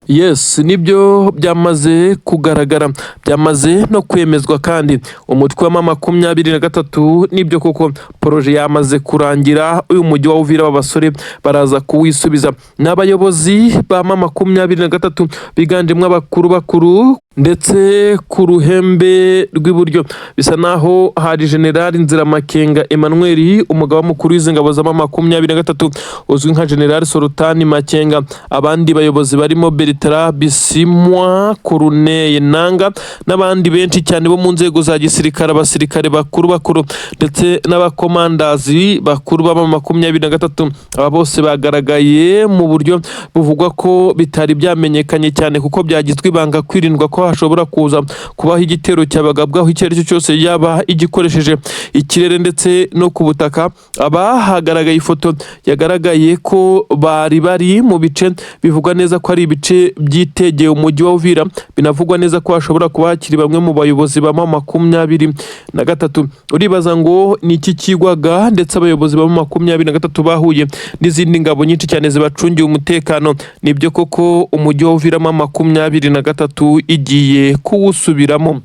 Yes, nibyo byamaze kugaragara, byamaze no kwemezwa. Kandi umutwe wa M23, nibyo koko, projet yamaze kurangira. Uyu mujyi wa Uvira w'abasore baraza kuwisubiza. Ni abayobozi ba M23 biganjemo abakuru bakuru, ndetse ku ruhembe rw'iburyo bisa naho hari General Nziramakenga Emmanuel, umugaba mukuru w'izi ngabo za M23 uzwi nka General Sultani Makenga. Abandi bayobozi barimo Bertrand Bisimwa, Corneille Nanga n'abandi benshi cyane bo mu nzego za gisirikare, abasirikare bakuru bakuru ndetse n'abakomandazi bakuru ba M23. Aba bose bagaragaye mu buryo buvugwa ko bitari byamenyekanye cyane, kuko byagizwe ibanga kwirindwa ko hashobora kuza kubaho igitero cyabagabwaho icyo ari cyo cyose, yaba igikoresheje ikirere ndetse no ku butaka. Aba hagaragaye ifoto yagaragaye ko bari bari mu bice bivugwa neza ko ari ibice byitegeye umujyi wa Uvira. Binavugwa neza ko hashobora kuba hakiri bamwe mu bayobozi ba M23. Uribaza ngo ni iki kigwaga? Ndetse abayobozi ba M23 bahuye n'izindi ngabo nyinshi cyane zibacungiye umutekano. Nibyo koko, umujyi wa Uvira M23 igiye kuwusubiramo.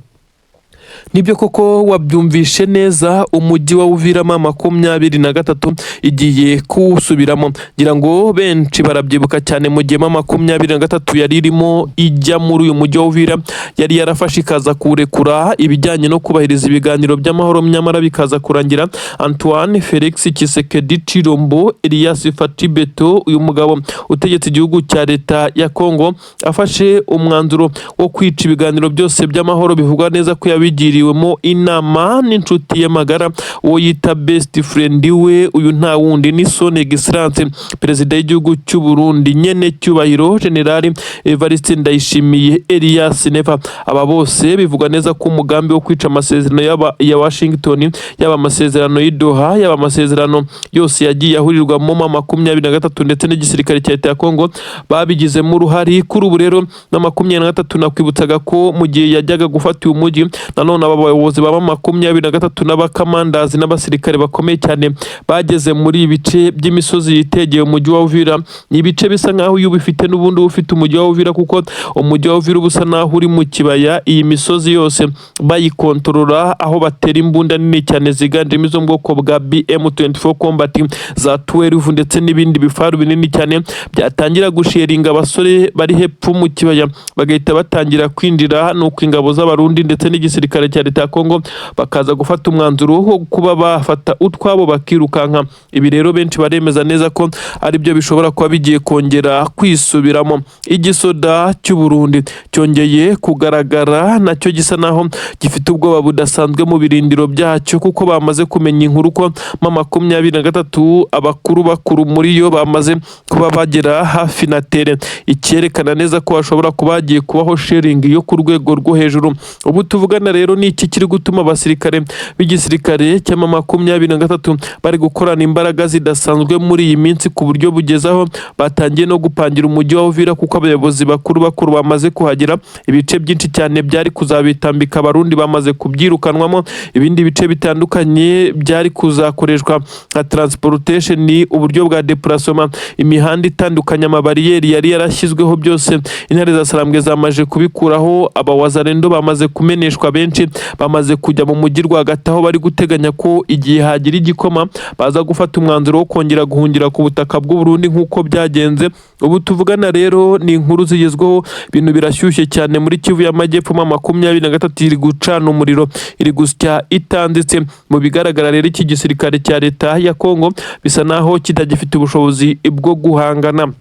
Nibyo koko, wabyumvishe neza, umujyi wa Uvira M23 igiye kuwusubiramo. Ngira ngo benshi barabyibuka cyane, mu gihe M23 yari irimo ijya muri uyu mujyi wa Uvira, yari yarafashe ikaza kuwurekura ibijyanye no kubahiriza ibiganiro by'amahoro, nyamara bikaza kurangira Antoine Felix Tshisekedi Tshilombo Elias Fatshi Beto, uyu mugabo utegetse igihugu cya leta ya Congo, afashe umwanzuro wo kwica ibiganiro byose by'amahoro. Bivugwa neza ko yabigiriwemo inama n'inshuti ye magara, uwo yita best friend we. Uyu nta wundi ni Son Excellence Perezida w'igihugu cy'u Burundi, nyene cyubahiro General Evariste Ndayishimiye Elias Neva. Aba bose bivugwa neza ko umugambi wo kwica amasezerano yaba ya Washington, yaba amasezerano y'i Doha, yaba amasezerano yose yagiye ahurirwamo M23 ndetse n'igisirikare cya leta ya Congo, babigizemo uruhari. Kuri ubu rero na 23, nakwibutsaga ko mu gihe yajyaga gufata uyu mujyi, nanone aba bayobozi ba M23 n'abakamandazi n'abasirikare bakomeye cyane bageze muri ibi bice by'imisozi yitegeye umujyi wa Uvira. Ni ibice bisa nkaho iyo ubifite n'ubundi uba ufite umujyi wa Uvira, kuko umujyi wa Uvira uba usa naho uri mu kibaya. Iyi misozi yose bayikontorora, aho batera imbunda nini cyane ziganjemo izo mu bwoko bwa BM24 Combat za 12 ndetse n'ibindi bifaru binini cyane byatangira gusheringa, abasore bari hepfo mu kibaya bagahita batangira kwinjira. Nuko ingabo z'Abarundi ndetse n'igisirikare cya leta ya Congo bakaza gufata umwanzuro wo kuba bafata utwabo bakirukanka. Ibi rero benshi baremeza neza ko aribyo bishobora kuba bigiye kongera kwisubiramo. Igisoda cy'u Burundi cyongeye kugaragara nacyo gisa naho gifite ubwoba budasanzwe mu birindiro byacyo, kuko bamaze kumenya inkuru ko M23 abakuru bakuru muri yo bamaze kuba bagera hafi na terrain, icyerekana neza ko hashobora kuba hagiye kubaho shelling yo ku rwego rwo hejuru. Ubu tuvugana rero, ni iki kiri gutuma abasirikare b'igisirikare cya M23 bari gukorana imbaraga zidasanzwe muri iyi minsi, ku buryo bugeze aho batangiye no gupangira umujyi wa Uvira, kuko abayobozi bakuru bakuru bamaze kuhagera? Ibice byinshi cyane byari kuzabitambika Abarundi bamaze kubyirukanwamo. Ibindi bice bitandukanye byari kuzakoreshwa nka transportation, uburyo bwa déplacement, imihanda itandukanye, amabariyeri yari yarashyizweho, byose intare za Sarambwe zamaze kubikuraho. Abawazarendo bamaze kumeneshwa, benshi bamaze kujya mu mujyi rwagati, aho bari guteganya ko igihe hagira igikoma baza gufata umwanzuro wo kongera guhungira ku butaka bw'u Burundi nk'uko byagenze. Ubu tuvugana rero ni inkuru zigezweho, ibintu birashyushye cyane muri Kivu y'Amajyepfo. M23 iri gucana umuriro, iri gusya itanditse. Mu bigaragara rero, iki gisirikare cya leta ya Congo bisa naho kitagifite ubushobozi bwo guhangana.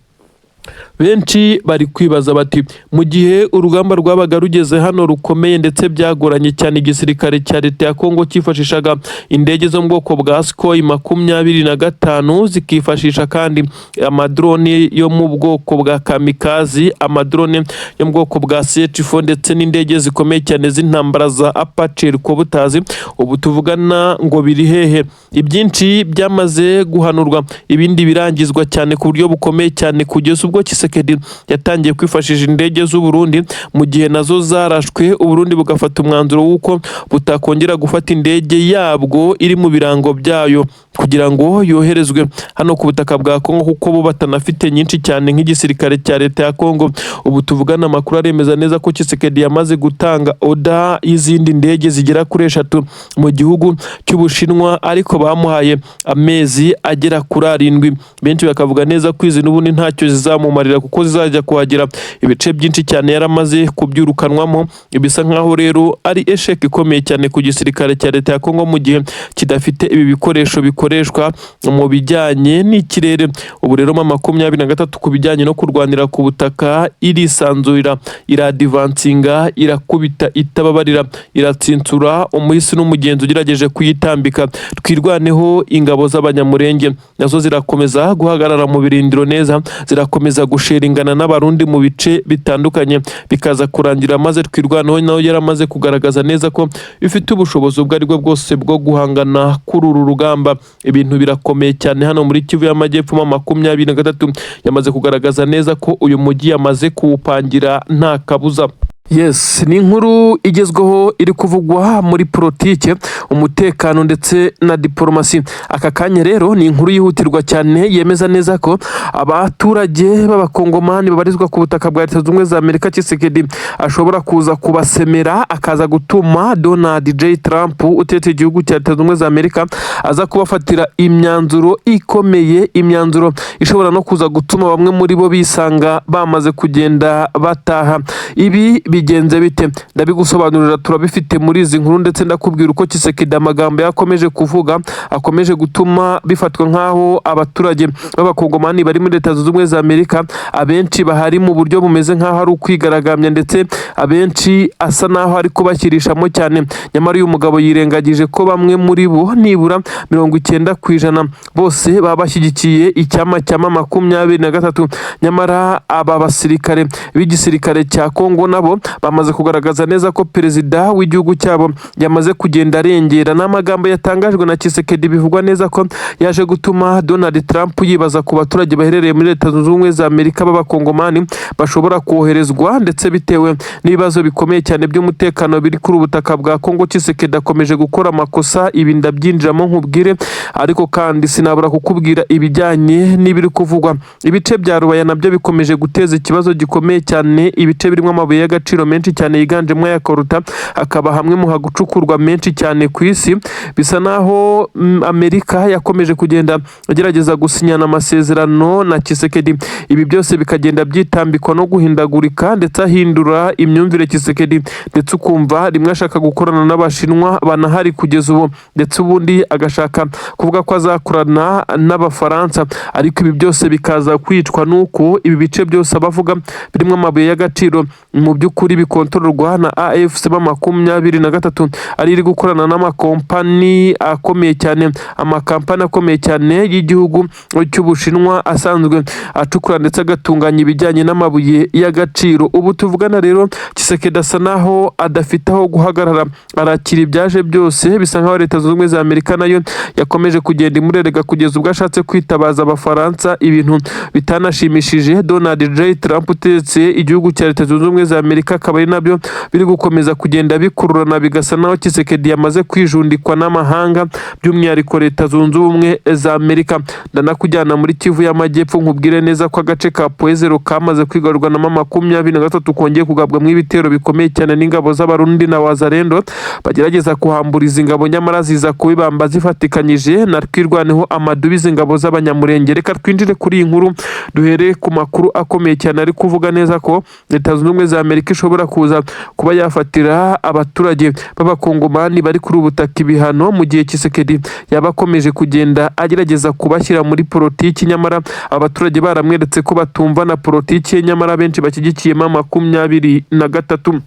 Benshi bari kwibaza bati: mu gihe urugamba rwabaga rugeze hano rukomeye ndetse byagoranye cyane, igisirikare cya leta ya Congo cyifashishaga indege zo mu bwoko bwa Sukhoi 25, zikifashisha kandi amadrone yo mu bwoko bwa kamikazi, amadrone yo mu bwoko bwa CH4 ndetse n'indege zikomeye cyane z'intambara za Apache helicopters, ubu tuvugana ngo biri hehe? Ibyinshi byamaze guhanurwa, ibindi birangizwa cyane ku buryo bukomeye cyane, kugeza ubwo Tshisekedi Tshisekedi yatangiye kwifashisha indege z'u Burundi mu gihe nazo zarashwe, u Burundi bugafata umwanzuro w'uko butakongera gufata indege yabwo iri mu birango byayo kugira ngo yoherezwe hano ku butaka bwa Kongo, kuko bo batanafite nyinshi cyane nk'igisirikare cya leta ya Kongo. Ubu tuvugana, amakuru aremeza neza ko Tshisekedi yamaze gutanga order y'izindi ndege zigera kuri 3 mu gihugu cy'Ubushinwa, ariko bamuhaye amezi agera kuri 7. Benshi bakavuga neza ko izi n'ubundi ntacyo zizamumarira, kuko zizajya kuhagera ibice byinshi cyane yaramaze kubyurukanwamo. Bisa nkaho rero ari échec ikomeye cyane ku gisirikare cya leta ya Kongo mu gihe kidafite ibi bikoresho bikoreshwa mu bijyanye n'ikirere. Ubu rero M23 ku bijyanye no kurwanira ku butaka irisanzurira, iradvancinga, irakubita itababarira, iratsinsura umuhisi n'umugenzi ugerageje kuyitambika. Twirwaneho, ingabo z'Abanyamurenge nazo zirakomeza guhagarara mu birindiro neza, zirakomeza gusheringana n'Abarundi mu bice bitandukanye, bikaza kurangira maze Twirwaneho nayo yaramaze kugaragaza neza ko ifite ubushobozi ubwo aribwo bwose bwo guhangana kuri uru rugamba. Ibintu birakomeye cyane hano muri Kivu y'Amajyepfo. M23 yamaze kugaragaza neza ko uyu mujyi yamaze kuwupangira nta kabuza. Yes, ni inkuru igezweho iri kuvugwa muri politike, umutekano ndetse na diporomasi. Aka kanya rero ni inkuru yihutirwa cyane yemeza neza ko abaturage b'Abakongomani babarizwa ku butaka bwa Leta Zunze Ubumwe za Amerika, Tshisekedi ashobora kuza kubasemera, akaza gutuma Donald J Trump utetse igihugu cya Leta Zunze Ubumwe za Amerika aza kubafatira imyanzuro ikomeye, imyanzuro ishobora no kuza gutuma bamwe muri bo bisanga bamaze kugenda bataha. Ibi bigenze bite? Ndabigusobanurira, turabifite muri izi nkuru, ndetse ndakubwira uko Tshisekedi amagambo yakomeje kuvuga akomeje gutuma bifatwa nk'aho abaturage b'Abakongomani bari muri Leta Zunze Ubumwe za Amerika abenshi bahari mu buryo bumeze nk'aho ari ukwigaragambya, ndetse abenshi asa n'aho ari kubashyirishamo cyane. Nyamara uyu mugabo yirengagije ko bamwe muri bo, nibura 90%, bose baba bashyigikiye icyama cya M23. Nyamara aba basirikare b'igisirikare cya Kongo nabo bamaze kugaragaza neza ko perezida w'igihugu cyabo yamaze kugenda arengera. N'amagambo yatangajwe na Tshisekedi bivugwa neza ko yaje gutuma Donald Trump yibaza ku baturage baherereye muri Leta Zunze Ubumwe za Amerika b'Abakongomani bashobora koherezwa, ndetse bitewe n'ibibazo bikomeye cyane by'umutekano biri kuri ubutaka bwa Kongo. Tshisekedi akomeje gukora amakosa, ibi ndabyinjiramo nkubwire, ariko kandi sinabura kukubwira ibijyanye n'ibiri kuvugwa. Ibice bya Rubaya nabyo bikomeje guteza ikibazo gikomeye cyane, ibice birimo amabuye y'agaciro menshi cyane yiganjemo aya coltan, akaba hamwe mu hagucukurwa menshi cyane ku isi. Bisa naho Amerika yakomeje kugenda igerageza gusinyana amasezerano na Tshisekedi, ibi byose bikagenda byitambikwa no guhindagurika, ndetse ahindura imyumvire Tshisekedi, ndetse ukumva rimwe ashaka gukorana n'Abashinwa banahari kugeza ubu, ndetse ubundi agashaka kuvuga ko azakorana n'Abafaransa. Ariko ibi byose bikaza kwicwa n'uko ibi bice byose abavuga birimo amabuye y'agaciro mu by'ukuri bikontororwa na AFC M23, ari iri gukorana n'amakompani akomeye cyane, amakampani akomeye cyane y'igihugu cy'Ubushinwa asanzwe acukura ndetse agatunganya ibijyanye n'amabuye y'agaciro. Ubu tuvugana rero, Tshisekedi asa naho adafite aho guhagarara, arakira ibyaje byose. Bisa nkaho Leta Zunze Ubumwe za Amerika nayo yakomeje kugenda imurerega kugeza ubwo ashatse kwitabaza Abafaransa, ibintu bitanashimishije Donald J Trump utegetse igihugu cya Leta Zunze Ubumwe za Amerika, akaba ari nabyo biri gukomeza kugenda bikururana, bigasa naho Tshisekedi yamaze kwijundikwa n'amahanga, by'umwihariko Leta Zunze Ubumwe za Amerika. Ndanakujyana muri Kivu y'Amajyepfo, nkubwire neza ko agace ka Point Zéro kamaze kwigarurwa na M23 kongeye kugabwamo ibitero bikomeye cyane n'ingabo z'Abarundi na Wazalendo bagerageza kuhambura izi ngabo, nyamara ziza kubibamba zifatikanyije na Twirwaneho, amadubi, ingabo z'Abanyamurenge. Reka twinjire kuri iyi nkuru, duhere ku makuru akomeye cyane ari kuvuga neza ko Leta Zunze Ubumwe za Amerika ishobora kuza kuba yafatira abaturage b'Abakongomani bari kuri ubu butaka ibihano mu gihe Tshisekedi yaba akomeje kugenda agerageza kubashyira muri politiki, nyamara abaturage baramweretse ko batumva na politiki ye, nyamara benshi bashyigikiye M23.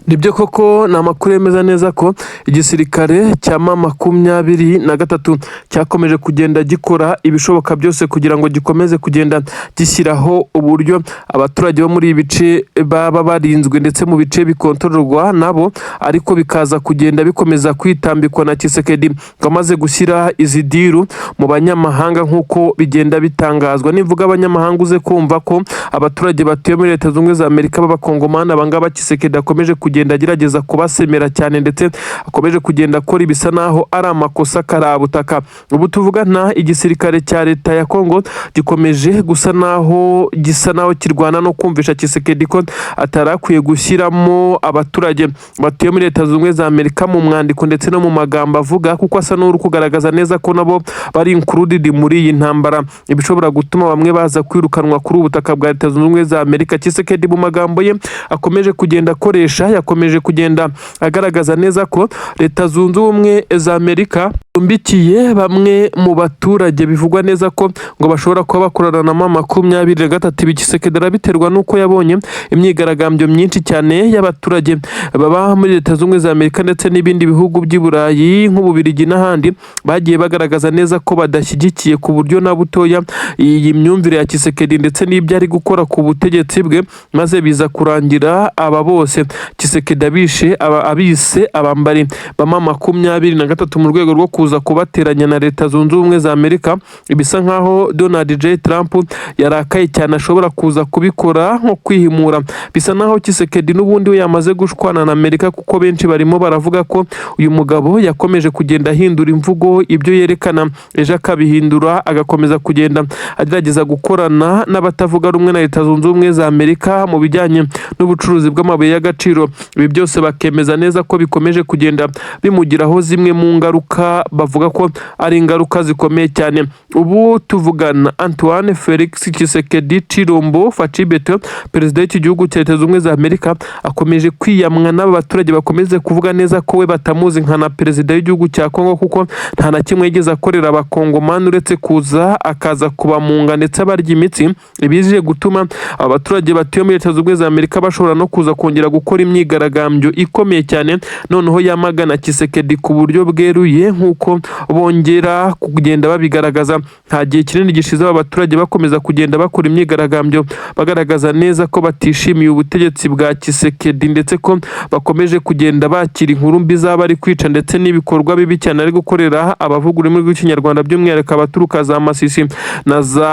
Nibyo koko, ni amakuru yemeza neza ko igisirikare cya M23 cyakomeje kugenda gikora ibishoboka byose kugira ngo gikomeze kugenda gishyiraho uburyo abaturage bo muri ibi bice baba barinzwe, ndetse mu bice bikontororwa nabo, ariko bikaza kugenda bikomeza kwitambikwa na Tshisekedi ngo amaze gushyira izi deal mu banyamahanga, nk'uko bigenda bitangazwa. Nivuga abanyamahanga, uze kumva ko abaturage batuye muri Leta Zunze Ubumwe za Amerika b'Abakongomani, abangaba Tshisekedi akomeje kugenda agerageza kubasemera cyane, ndetse akomeje kugenda akora ibisa naho ari amakosa karabutaka. Ubu tuvugana, igisirikare cya leta ya Kongo gikomeje gusa naho gisa naho kirwana no kumvisha Tshisekedi ko atari akwiye gushyiramo abaturage batuye muri Leta Zunze Ubumwe za Amerika mu mwandiko ndetse no mu magambo avuga, kuko asa n'uri kugaragaza neza ko nabo bari included muri iyi ntambara, ibishobora gutuma bamwe baza kwirukanwa kuri ubu butaka bwa Leta Zunze Ubumwe za Amerika. Tshisekedi mu magambo ye akomeje kugenda akoresha, yakomeje kugenda agaragaza neza ko Leta Zunze Ubumwe za Amerika icumbikiye bamwe mu baturage bivugwa neza ko ngo bashobora kuba bakorana na M23. Ibi Tshisekedi arabiterwa n'uko yabonye imyigaragambyo myinshi cyane y'abaturage baba muri Leta Zunze Ubumwe za Amerika ndetse n'ibindi bihugu by'i Burayi nk'Ububirigi n'ahandi, bagiye bagaragaza neza ko badashyigikiye ku buryo na butoya iyi myumvire ya Tshisekedi ndetse n'ibyo ari gukora ku butegetsi bwe, maze biza kurangira aba bose Tshisekedi abishe aba abise abambari ba M23 mu rwego rwo kuza kubateranya na Leta Zunze Ubumwe za Amerika. Ibisa nkaho Donald J Trump yarakaye cyane, ashobora kuza kubikora nko kwihimura. Bisa naho Tshisekedi n'ubundi we yamaze gushwana na Amerika, kuko benshi barimo baravuga ko uyu mugabo yakomeje kugenda ahindura imvugo, ibyo yerekana ejo akabihindura, agakomeza kugenda agerageza gukorana n'abatavuga rumwe na Leta Zunze Ubumwe za Amerika mu bijyanye n'ubucuruzi bw'amabuye y'agaciro. Ibi byose bakemeza neza ko bikomeje kugenda bimugiraho zimwe mu ngaruka, bavuga ko ari ingaruka zikomeye cyane. Ubu tuvugana, Antoine Felix Tshisekedi Tshilombo Fatshi Beto, perezida w'iki gihugu cya Leta Zunze Ubumwe za Amerika, akomeje kwiyamwa n'aba baturage bakomeze kuvuga neza ko we batamuzi nka na perezida w'igihugu cya Kongo, kuko nta na kimwe yigeze akorera Abakongomani uretse kuza akaza kubamunga ndetse abarya imitsi, ibije gutuma abaturage batuye muri Leta Zunze Ubumwe za Amerika bashobora no kuza kongera gukora imyigaragambyo ikomeye cyane, noneho yamagana Tshisekedi ku buryo bweruye, nk'uko bongera kugenda babigaragaza. Nta gihe kinini gishize aba baturage bakomeza kugenda bakora imyigaragambyo, bagaragaza neza ko batishimiye ubutegetsi bwa Tshisekedi, ndetse ko bakomeje kugenda bakira inkuru mbi zaba ari kwica ndetse n'ibikorwa bibi cyane ari gukorera abavuga ururimi rw'Ikinyarwanda, by'umwihariko abaturuka za Masisi na za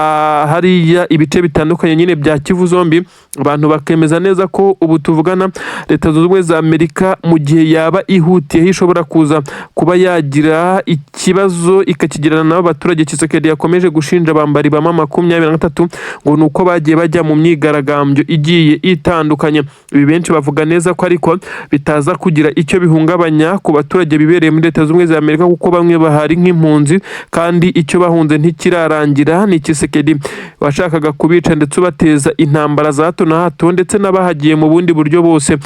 hariya ibice bitandukanye nyine bya Kivu zombi. Abantu bakemeza neza ko ubu tuvugana Leta Zunze Ubumwe za Amerika, mu gihe yaba ihutiyeho, ishobora kuza kuba yagira ikibazo ikakigirana n'abo baturage Tshisekedi yakomeje gushinja abambari ba M23 ngo ni uko bagiye bajya mu myigaragambyo igiye itandukanye. Ibi benshi bavuga neza ko ariko bitaza kugira icyo bihungabanya ku baturage bibereye muri Leta Zunze Ubumwe za Amerika, kuko bamwe bahari nk'impunzi kandi icyo bahunze ntikirarangira. Ni Tshisekedi washakaga kubica ndetse ubateza intambara za hato na hato, ndetse n'abahagiye mu bundi buryo bose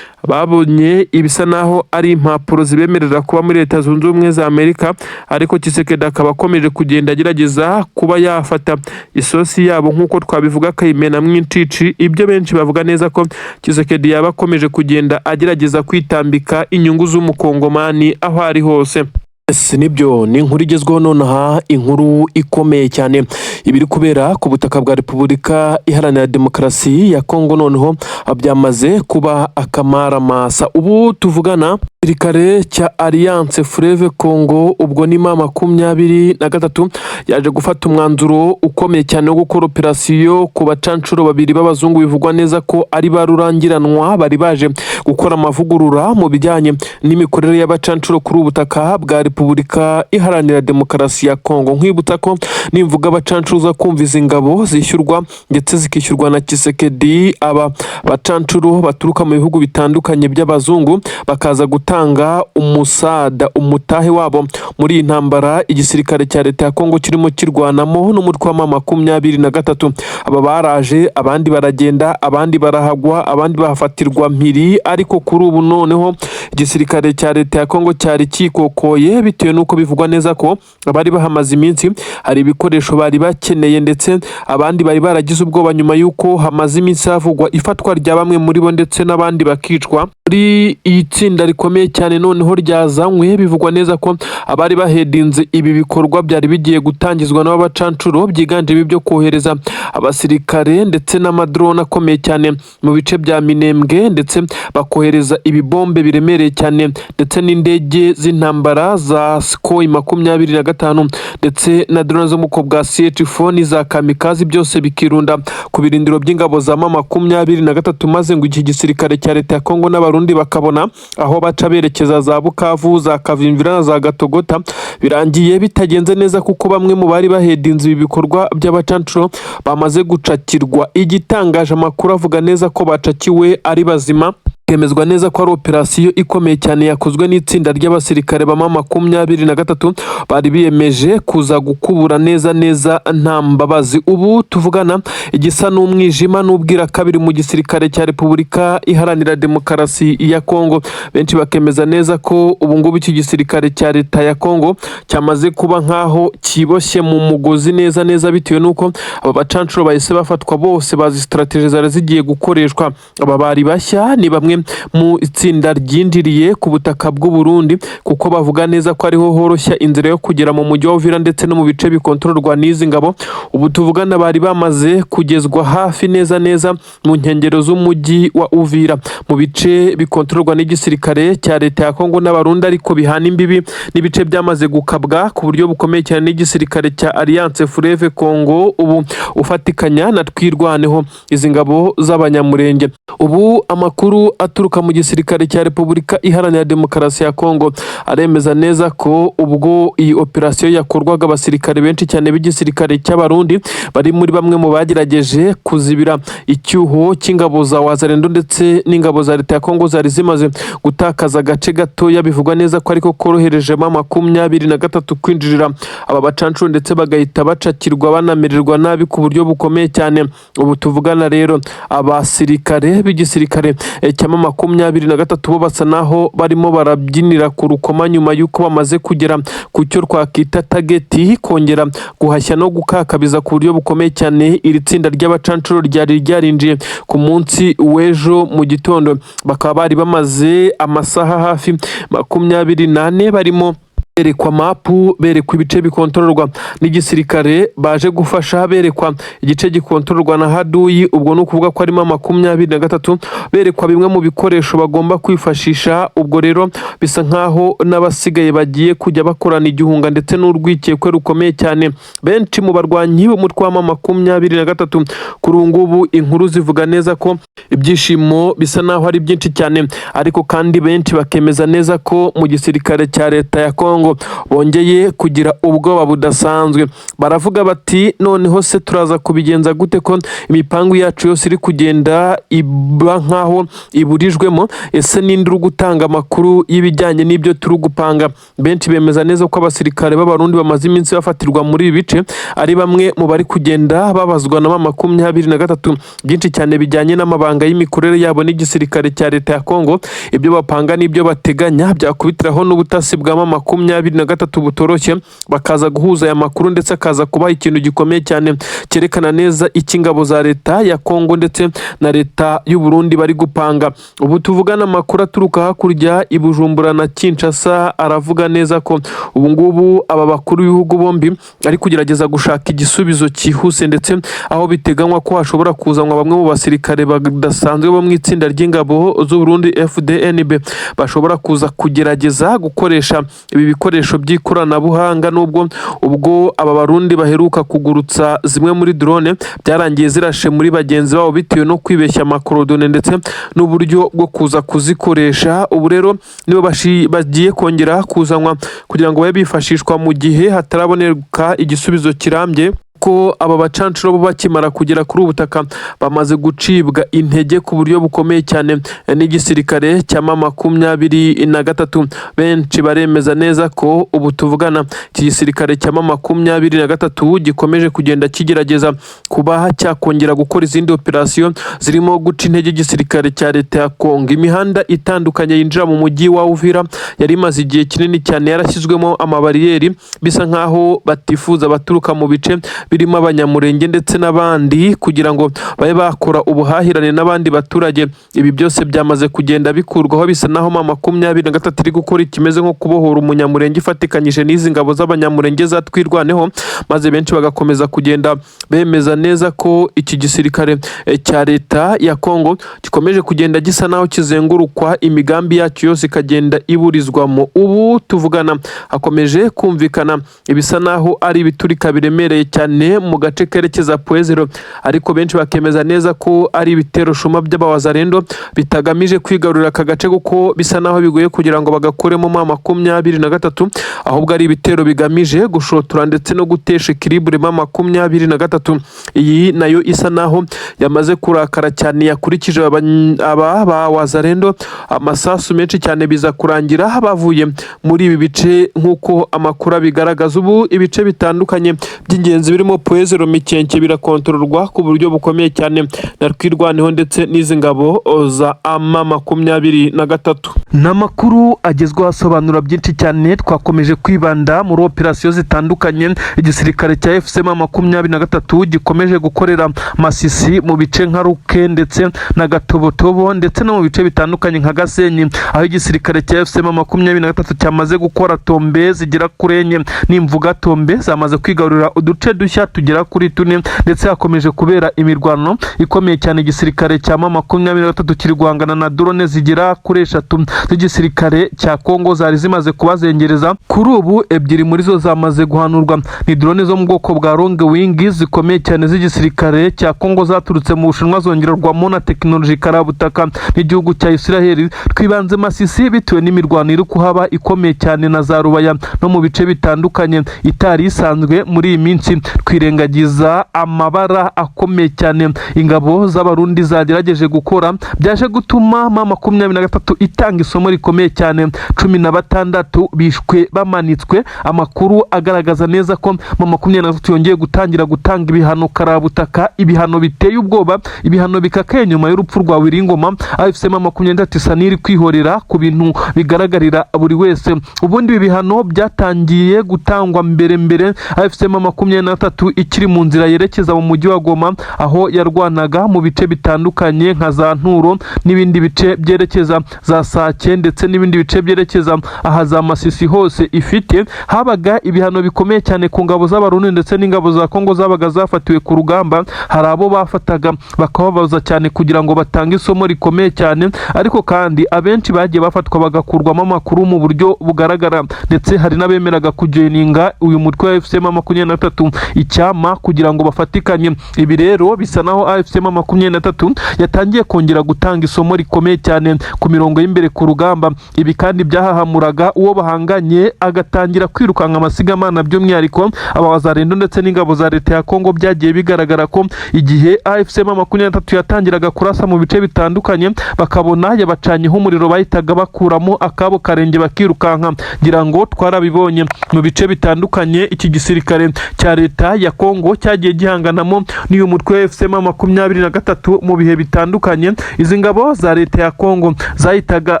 babonye ibisa naho ari impapuro zibemerera kuba muri Leta Zunze Ubumwe za Amerika, ariko Tshisekedi akaba akomeje kugenda agerageza kuba yafata isosi yabo, nk'uko twabivuga, akayimenamo incici. Ibyo benshi bavuga neza ko Tshisekedi yaba akomeje kugenda agerageza kwitambika inyungu z'Umukongomani aho ari hose. Yes, nibyo, ni inkuru igezweho nonaha, inkuru ikomeye cyane, ibiri kubera ku butaka bwa Repubulika Iharanira Demokarasi ya Kongo noneho byamaze kuba akamaramasa. Ubu tuvugana, igisirikare cya Alliance Fleuve Congo, ubwo ni M23, yaje gufata umwanzuro ukomeye cyane wo gukora operasiyo ku bacanshuro babiri b'abazungu bivugwa neza ko ari ba rurangiranwa, bari baje gukora amavugurura mu bijyanye n'imikorere y'abacanshuro kuri ubu butaka bwa Repubulika Iharanira Demokarasi ya Kongo. Nkwibutsa ko nimvuga abacanshuro uza kumva izi ngabo zishyurwa ndetse zikishyurwa na Tshisekedi. Aba bacanshuro baturuka mu bihugu bitandukanye by'abazungu bakaza gutanga umusada, umutahe wabo muri iyi ntambara igisirikare cya leta ya Kongo kirimo kirwanamo n'umutwe wa M23. Aba baraje, abandi baragenda, abandi barahagwa, abandi bahafatirwa mpiri, ariko kuri ubu noneho Igisirikare cya leta ya Kongo cyari kikokoye, bitewe n'uko bivugwa neza ko abari bahamaze iminsi hari ibikoresho bari bakeneye, ndetse abandi bari baragize ubwoba nyuma y'uko hamaze iminsi havugwa ifatwa rya bamwe muri bo ndetse n'abandi bakicwa. Muri iyi tsinda rikomeye cyane noneho ryazanywe, bivugwa neza ko abari bahedinze ibi bikorwa byari bigiye gutangizwa n'abacancuro, byiganjemo ibyo kohereza abasirikare ndetse n'amadrone akomeye cyane mu bice bya Minembwe, ndetse bakohereza ibibombe biremereye cyane ndetse n'indege z'intambara za Sukhoi 25 ndetse na drone zo mu bwoko bwa CH4 n'iza kamikazi, byose bikirunda ku birindiro by'ingabo za M23, maze ngo iki gisirikare cya leta ya Kongo n'Abarundi bakabona aho baca berekeza za Bukavu, za Kavimvira na za Gatogota. Birangiye bitagenze neza, kuko bamwe mu bari bahedinze ibi bikorwa by'abacancuro bamaze gucakirwa. Igitangaje, amakuru avuga neza ko bacakiwe ari bazima. Hemezwa neza ko ari operasiyo ikomeye cyane yakozwe n'itsinda ry'abasirikare ba M23 bari biyemeje kuza gukubura neza neza nta mbabazi. Ubu tuvugana, igisa n'umwijima n'ubwira kabiri mu gisirikare cya Repubulika Iharanira Demokarasi ya Kongo. Benshi bakemeza neza ko ubu ngubu iki gisirikare cya leta ya Kongo cyamaze kuba nk'aho kiboshye mu mugozi neza neza, bitewe n'uko aba bacancuro bahise bafatwa bose bazi strategy zari zigiye gukoreshwa. Aba bari bashya ni bamwe mu itsinda ryinjiriye ku butaka bw'u Burundi, kuko bavuga neza ko ariho horoshya inzira yo kugera mu mujyi wa Uvira ndetse no mu bice bikontororwa n'izi ngabo. Ubu tuvugana bari bamaze kugezwa hafi neza neza mu nkengero z'umujyi wa Uvira, mu bice bikontororwa n'igisirikare cya leta ya Kongo n'Abarundi, ariko bihana imbibi n'ibice byamaze gukabwa ku buryo bukomeye cyane n'igisirikare cya Alliance Fleuve Congo, ubu ufatikanya na Twirwaneho, izi ngabo z'Abanyamurenge. Ubu amakuru aturuka mu gisirikare cya Repubulika Iharanira Demokarasi ya Kongo aremeza neza ko ubwo iyi operasiyo yakorwaga, abasirikare benshi cyane b'igisirikare cy'Abarundi bari muri bamwe mu bagerageje kuzibira icyuho cy'ingabo za Wazalendo ndetse n'ingabo za leta ya Kongo zari zimaze gutakaza agace gatoya, bivugwa neza ko ariko koroherejemo 23 kwinjirira aba bacancuro, ndetse bagahita bacakirwa banamererwa nabi ku buryo bukomeye cyane. Ubu tuvugana rero, abasirikare b'igisirikare cya M23 bo basa naho barimo barabyinira ku rukoma, nyuma y'uko bamaze kugera ku cyo twakita target, kongera guhashya no gukakabiza ku buryo bukomeye cyane iri tsinda ry'abacancuro ryari ryarinjiye ku munsi w'ejo mu gitondo. Bakaba bari bamaze amasaha hafi 24 barimo berekwa mapu, berekwa ibice bikontororwa n'igisirikare baje gufasha, berekwa igice gikontororwa na haduyi, ubwo ni ukuvuga ko harimo 23, berekwa bimwe mu bikoresho bagomba kwifashisha. Ubwo rero bisa nkaho n'abasigaye bagiye kujya bakorana igihunga ndetse n'urwikekwe rukomeye cyane. Benshi mu barwanyi b'umutwe wa 23 kuri ubu ngubu, inkuru zivuga neza ko ibyishimo bisa naho ari byinshi cyane, ariko kandi benshi bakemeza neza ko mu gisirikare cya leta ya Kongo bongeye kugira ubwoba budasanzwe. Baravuga bati: "Noneho se turaza kubigenza gute ko imipangu yacu yose iri kugenda iba nkaho iburijwemo? Ese ninde uri gutanga amakuru y'ibijyanye n'ibyo turi gupanga?" Benshi bemeza neza ko abasirikare b'Abarundi bamaze iminsi bafatirwa muri ibi bice ari bamwe mu bari kugenda babazwa na 23 byinshi cyane bijyanye n'amabanga y'imikorere yabo n'igisirikare cya leta ya Kongo, ibyo bapanga n'ibyo bateganya, byakubitiraho n'ubutasi bwa 23 butoroshye, bakaza guhuza aya makuru, ndetse akaza kubaha ikintu gikomeye cyane cyerekana neza icyo ingabo za leta ya Kongo ndetse na leta y'u Burundi bari gupanga. Ubu tuvugana, amakuru aturuka hakurya i Bujumbura na Kinshasa aravuga neza ko ubu ngubu aba bakuru b'ibihugu bombi ari kugerageza gushaka igisubizo cyihuse, ndetse aho biteganywa ko hashobora kuzanwa bamwe mu basirikare badasanzwe bo mu itsinda ry'ingabo z'u Burundi FDNB, bashobora kuza kugerageza gukoresha ibi bikoresho by'ikoranabuhanga, nubwo ubwo aba Barundi baheruka kugurutsa zimwe muri drone byarangiye zirashe muri bagenzi babo, bitewe no kwibeshya amakorodone ndetse n'uburyo bwo kuza kuzikoresha. Ubu rero nibo bagiye kongera kuzanwa kugira ngo babe bifashishwa mu gihe hataraboneka igisubizo kirambye. Kuko aba bacancuro bo bakimara kugera kuri ubu butaka bamaze gucibwa intege ku buryo bukomeye cyane n'igisirikare cya M23. Benshi baremeza neza ko ubu tuvugana iki gisirikare cya M23 gikomeje kugenda kigerageza kuba cyakongera gukora izindi operasiyo zirimo guca intege igisirikare cya leta ya Kongo. Imihanda itandukanye yinjira mu mujyi wa Uvira yari imaze igihe kinini cyane yarashyizwemo amabariyeri, bisa nkaho batifuza abaturuka mu bice birimo Abanyamurenge ndetse n'abandi kugira ngo babe bakora ubuhahirane n'abandi baturage. Ibi byose byamaze kugenda bikurwaho, bisa naho M23 iri gukora ikimeze nko kubohora Umunyamurenge ifatikanyije n'izi ngabo z'Abanyamurenge za Twirwaneho, maze benshi bagakomeza kugenda bemeza neza ko iki gisirikare cya leta ya Kongo gikomeje kugenda gisa naho kizengurukwa, imigambi yacyo yose ikagenda iburizwamo. Ubu tuvugana hakomeje kumvikana ibisa naho ari ibiturika biremereye cyane mu gace kerekeza Point Zéro, ariko benshi bakemeza neza ko ari ibitero shuma by'abawazarendo bitagamije kwigarurira aka gace, kuko bisa naho bigoye kugira ngo bagakuremo M23, ahubwo ari ibitero bigamije gushotora ndetse no gutesha équilibre M23. Iyi nayo isa naho yamaze kurakara cyane, yakurikije aba ba wazarendo amasasu menshi cyane, biza kurangira bavuye muri ibi bice nk'uko amakuru abigaragaza. Ubu ibice bitandukanye by'ingenzi birimo Point Zéro, Mikenke birakontororwa ku buryo bukomeye cyane na Twirwaneho ndetse n'izi ngabo za M23. Ni amakuru agezweho asobanura byinshi cyane. Twakomeje kwibanda muri operasiyo zitandukanye igisirikare cya AFC M23 gikomeje gukorera Masisi mu bice nka Ruke ndetse na Gatobotobo, ndetse no mu bice bitandukanye nka Gasenyi, aho igisirikare cya AFC M23 cyamaze gukora tombées zigera kuri enye. Nimvuga tombées, zamaze kwigarurira uduce dushya tugera kuri tune, ndetse hakomeje kubera imirwano ikomeye cyane. Igisirikare cya M23 kiri guhangana na drone zigera kuri eshatu z'igisirikare cya Kongo zari zimaze kubazengereza. Kuri ubu ebyiri muri zo zamaze guhanurwa. Ni drone zo mu bwoko bwa long wing zikomeye cyane z'igisirikare cya Kongo, zaturutse mu Bushinwa zongerwamo na tekinoloji karabutaka n'igihugu cya Israel. Twibanze Masisi bitewe n'imirwano iri kuhaba ikomeye cyane na za Rubaya no mu bice bitandukanye itari isanzwe muri iyi minsi. Twirengagiza amabara akomeye cyane ingabo z'Abarundi zagerageje gukora, byaje gutuma M23 itanga isomo rikomeye cyane. 16 bishwe bamanitswe. Amakuru agaragaza neza ko M23 yongeye gutangira gutanga ibihano karabutaka, ibihano biteye ubwoba, ibihano bikakaye nyuma y'urupfu rwa Willy Ngoma. AFC M23 isa n'iri kwihorera ku bintu bigaragarira buri wese. Ubundi ibi bihano byatangiye gutangwa mbere mbere AFC M23 ikiri mu nzira yerekeza mu mujyi wa Goma, aho yarwanaga mu bice bitandukanye nka za Nturo n'ibindi bice byerekeza za Sake, ndetse n'ibindi bice byerekeza aha za Masisi hose ifite. Habaga ibihano bikomeye cyane ku ngabo z'Abarundi ndetse n'ingabo za Kongo zabaga zafatiwe ku rugamba. Hari abo bafataga bakababaza cyane kugira ngo batange isomo rikomeye cyane, ariko kandi abenshi bagiye bafatwa bagakurwamo amakuru mu buryo bugaragara, ndetse hari n'abemeraga kujoininga uyu mutwe wa AFC M23 icyama kugira ngo bafatikanye. Ibi rero bisa naho AFC M23 yatangiye kongera gutanga isomo rikomeye cyane ku mirongo y'imbere ku rugamba. Ibi kandi byahahamuraga uwo bahanganye agatangira kwirukanka amasigamana, by'umwihariko abawazarendo ndetse n'ingabo za leta ya Kongo. Byagiye bigaragara ko igihe AFC M23 yatangiraga kurasa mu bice bitandukanye, bakabona yabacanyeho umuriro, bahitaga bakuramo akabo karenge bakirukanka. Ngira ngo twarabibonye mu bice bitandukanye iki gisirikare cya leta ya Kongo cyagiye gihanganamo n'uyu mutwe wa AFC M23 mu bihe bitandukanye. Izi ngabo za leta ya Kongo zahitaga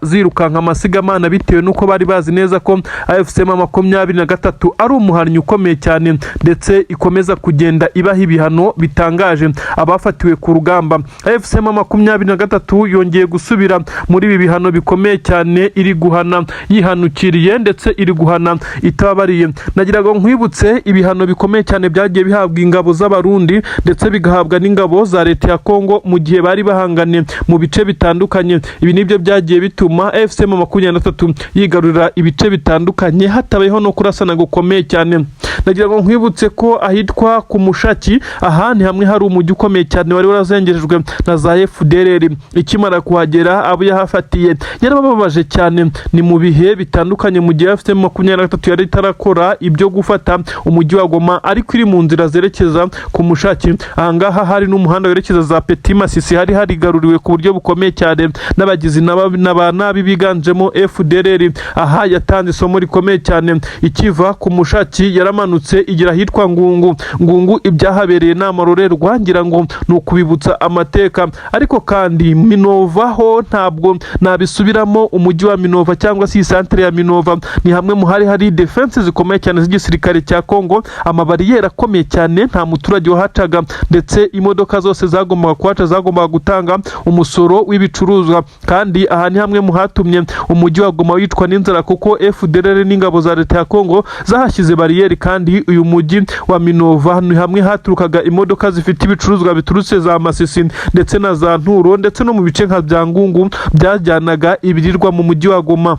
zirukanka amasigamana bitewe n'uko bari bazi neza ko AFC M23 ari umuhannyi ukomeye cyane, ndetse ikomeza kugenda ibaha ibihano bitangaje abafatiwe ku rugamba. AFC M23 yongeye gusubira muri ibi bihano bikomeye cyane, iri guhana yihanukiriye ndetse iri guhana itababariye. Nagira ngo nkwibutse ibihano bikomeye cyane byagiye bihabwa ingabo z'Abarundi ndetse bigahabwa n'ingabo za leta ya Kongo mu gihe bari bahanganye mu bice bitandukanye. Ibi nibyo byagiye bituma AFC M23 yigarurira ibice bitandukanye hatabayeho no kurasana gukomeye cyane. Nagira ngo nkwibutse ko ahitwa ku Mushaki, aha ni hamwe hari umujyi ukomeye cyane wari warazengerejwe na za FDLR. Ikimara kuhagera, abo yahafatiye yarabababaje cyane. Ni mu bihe bitandukanye mu gihe AFC M23 yari itarakora ibyo gufata umujyi wa Goma, ariko iri mu mu nzira zerekeza ku Mushaki. Ahangaha hari n'umuhanda werekeza za Petit Masisi, hari harigaruriwe ku buryo bukomeye cyane n'abagizi n'aba nabi biganjemo FDLR. Aha yatanze isomo rikomeye cyane. Ikiva ku Mushaki yaramanutse igera ahitwa Ngungu. Ngungu ibyahabereye ni amarorerwa, ngira ngo ni ukubibutsa amateka. Ariko kandi Minova ho ntabwo nabisubiramo. Umujyi wa Minova cyangwa se iyi santere ya Minova ni hamwe mu hari hari defense zikomeye cyane z'igisirikare cya Kongo, amabariyeri akomeye cyane, nta muturage wahacaga, ndetse imodoka zose zagombaga kuhaca zagombaga gutanga umusoro w'ibicuruzwa. Kandi aha ni hamwe mu hatumye umujyi wa Goma wicwa n'inzara, kuko FDLR n'ingabo za leta ya Kongo zahashyize bariyeri. Kandi uyu mujyi wa Minova ni hamwe haturukaga imodoka zifite ibicuruzwa biturutse za Masisi ndetse na za Nturo, ndetse no mu bice nka bya Ngungu, byajyanaga ibirirwa mu mujyi wa Goma.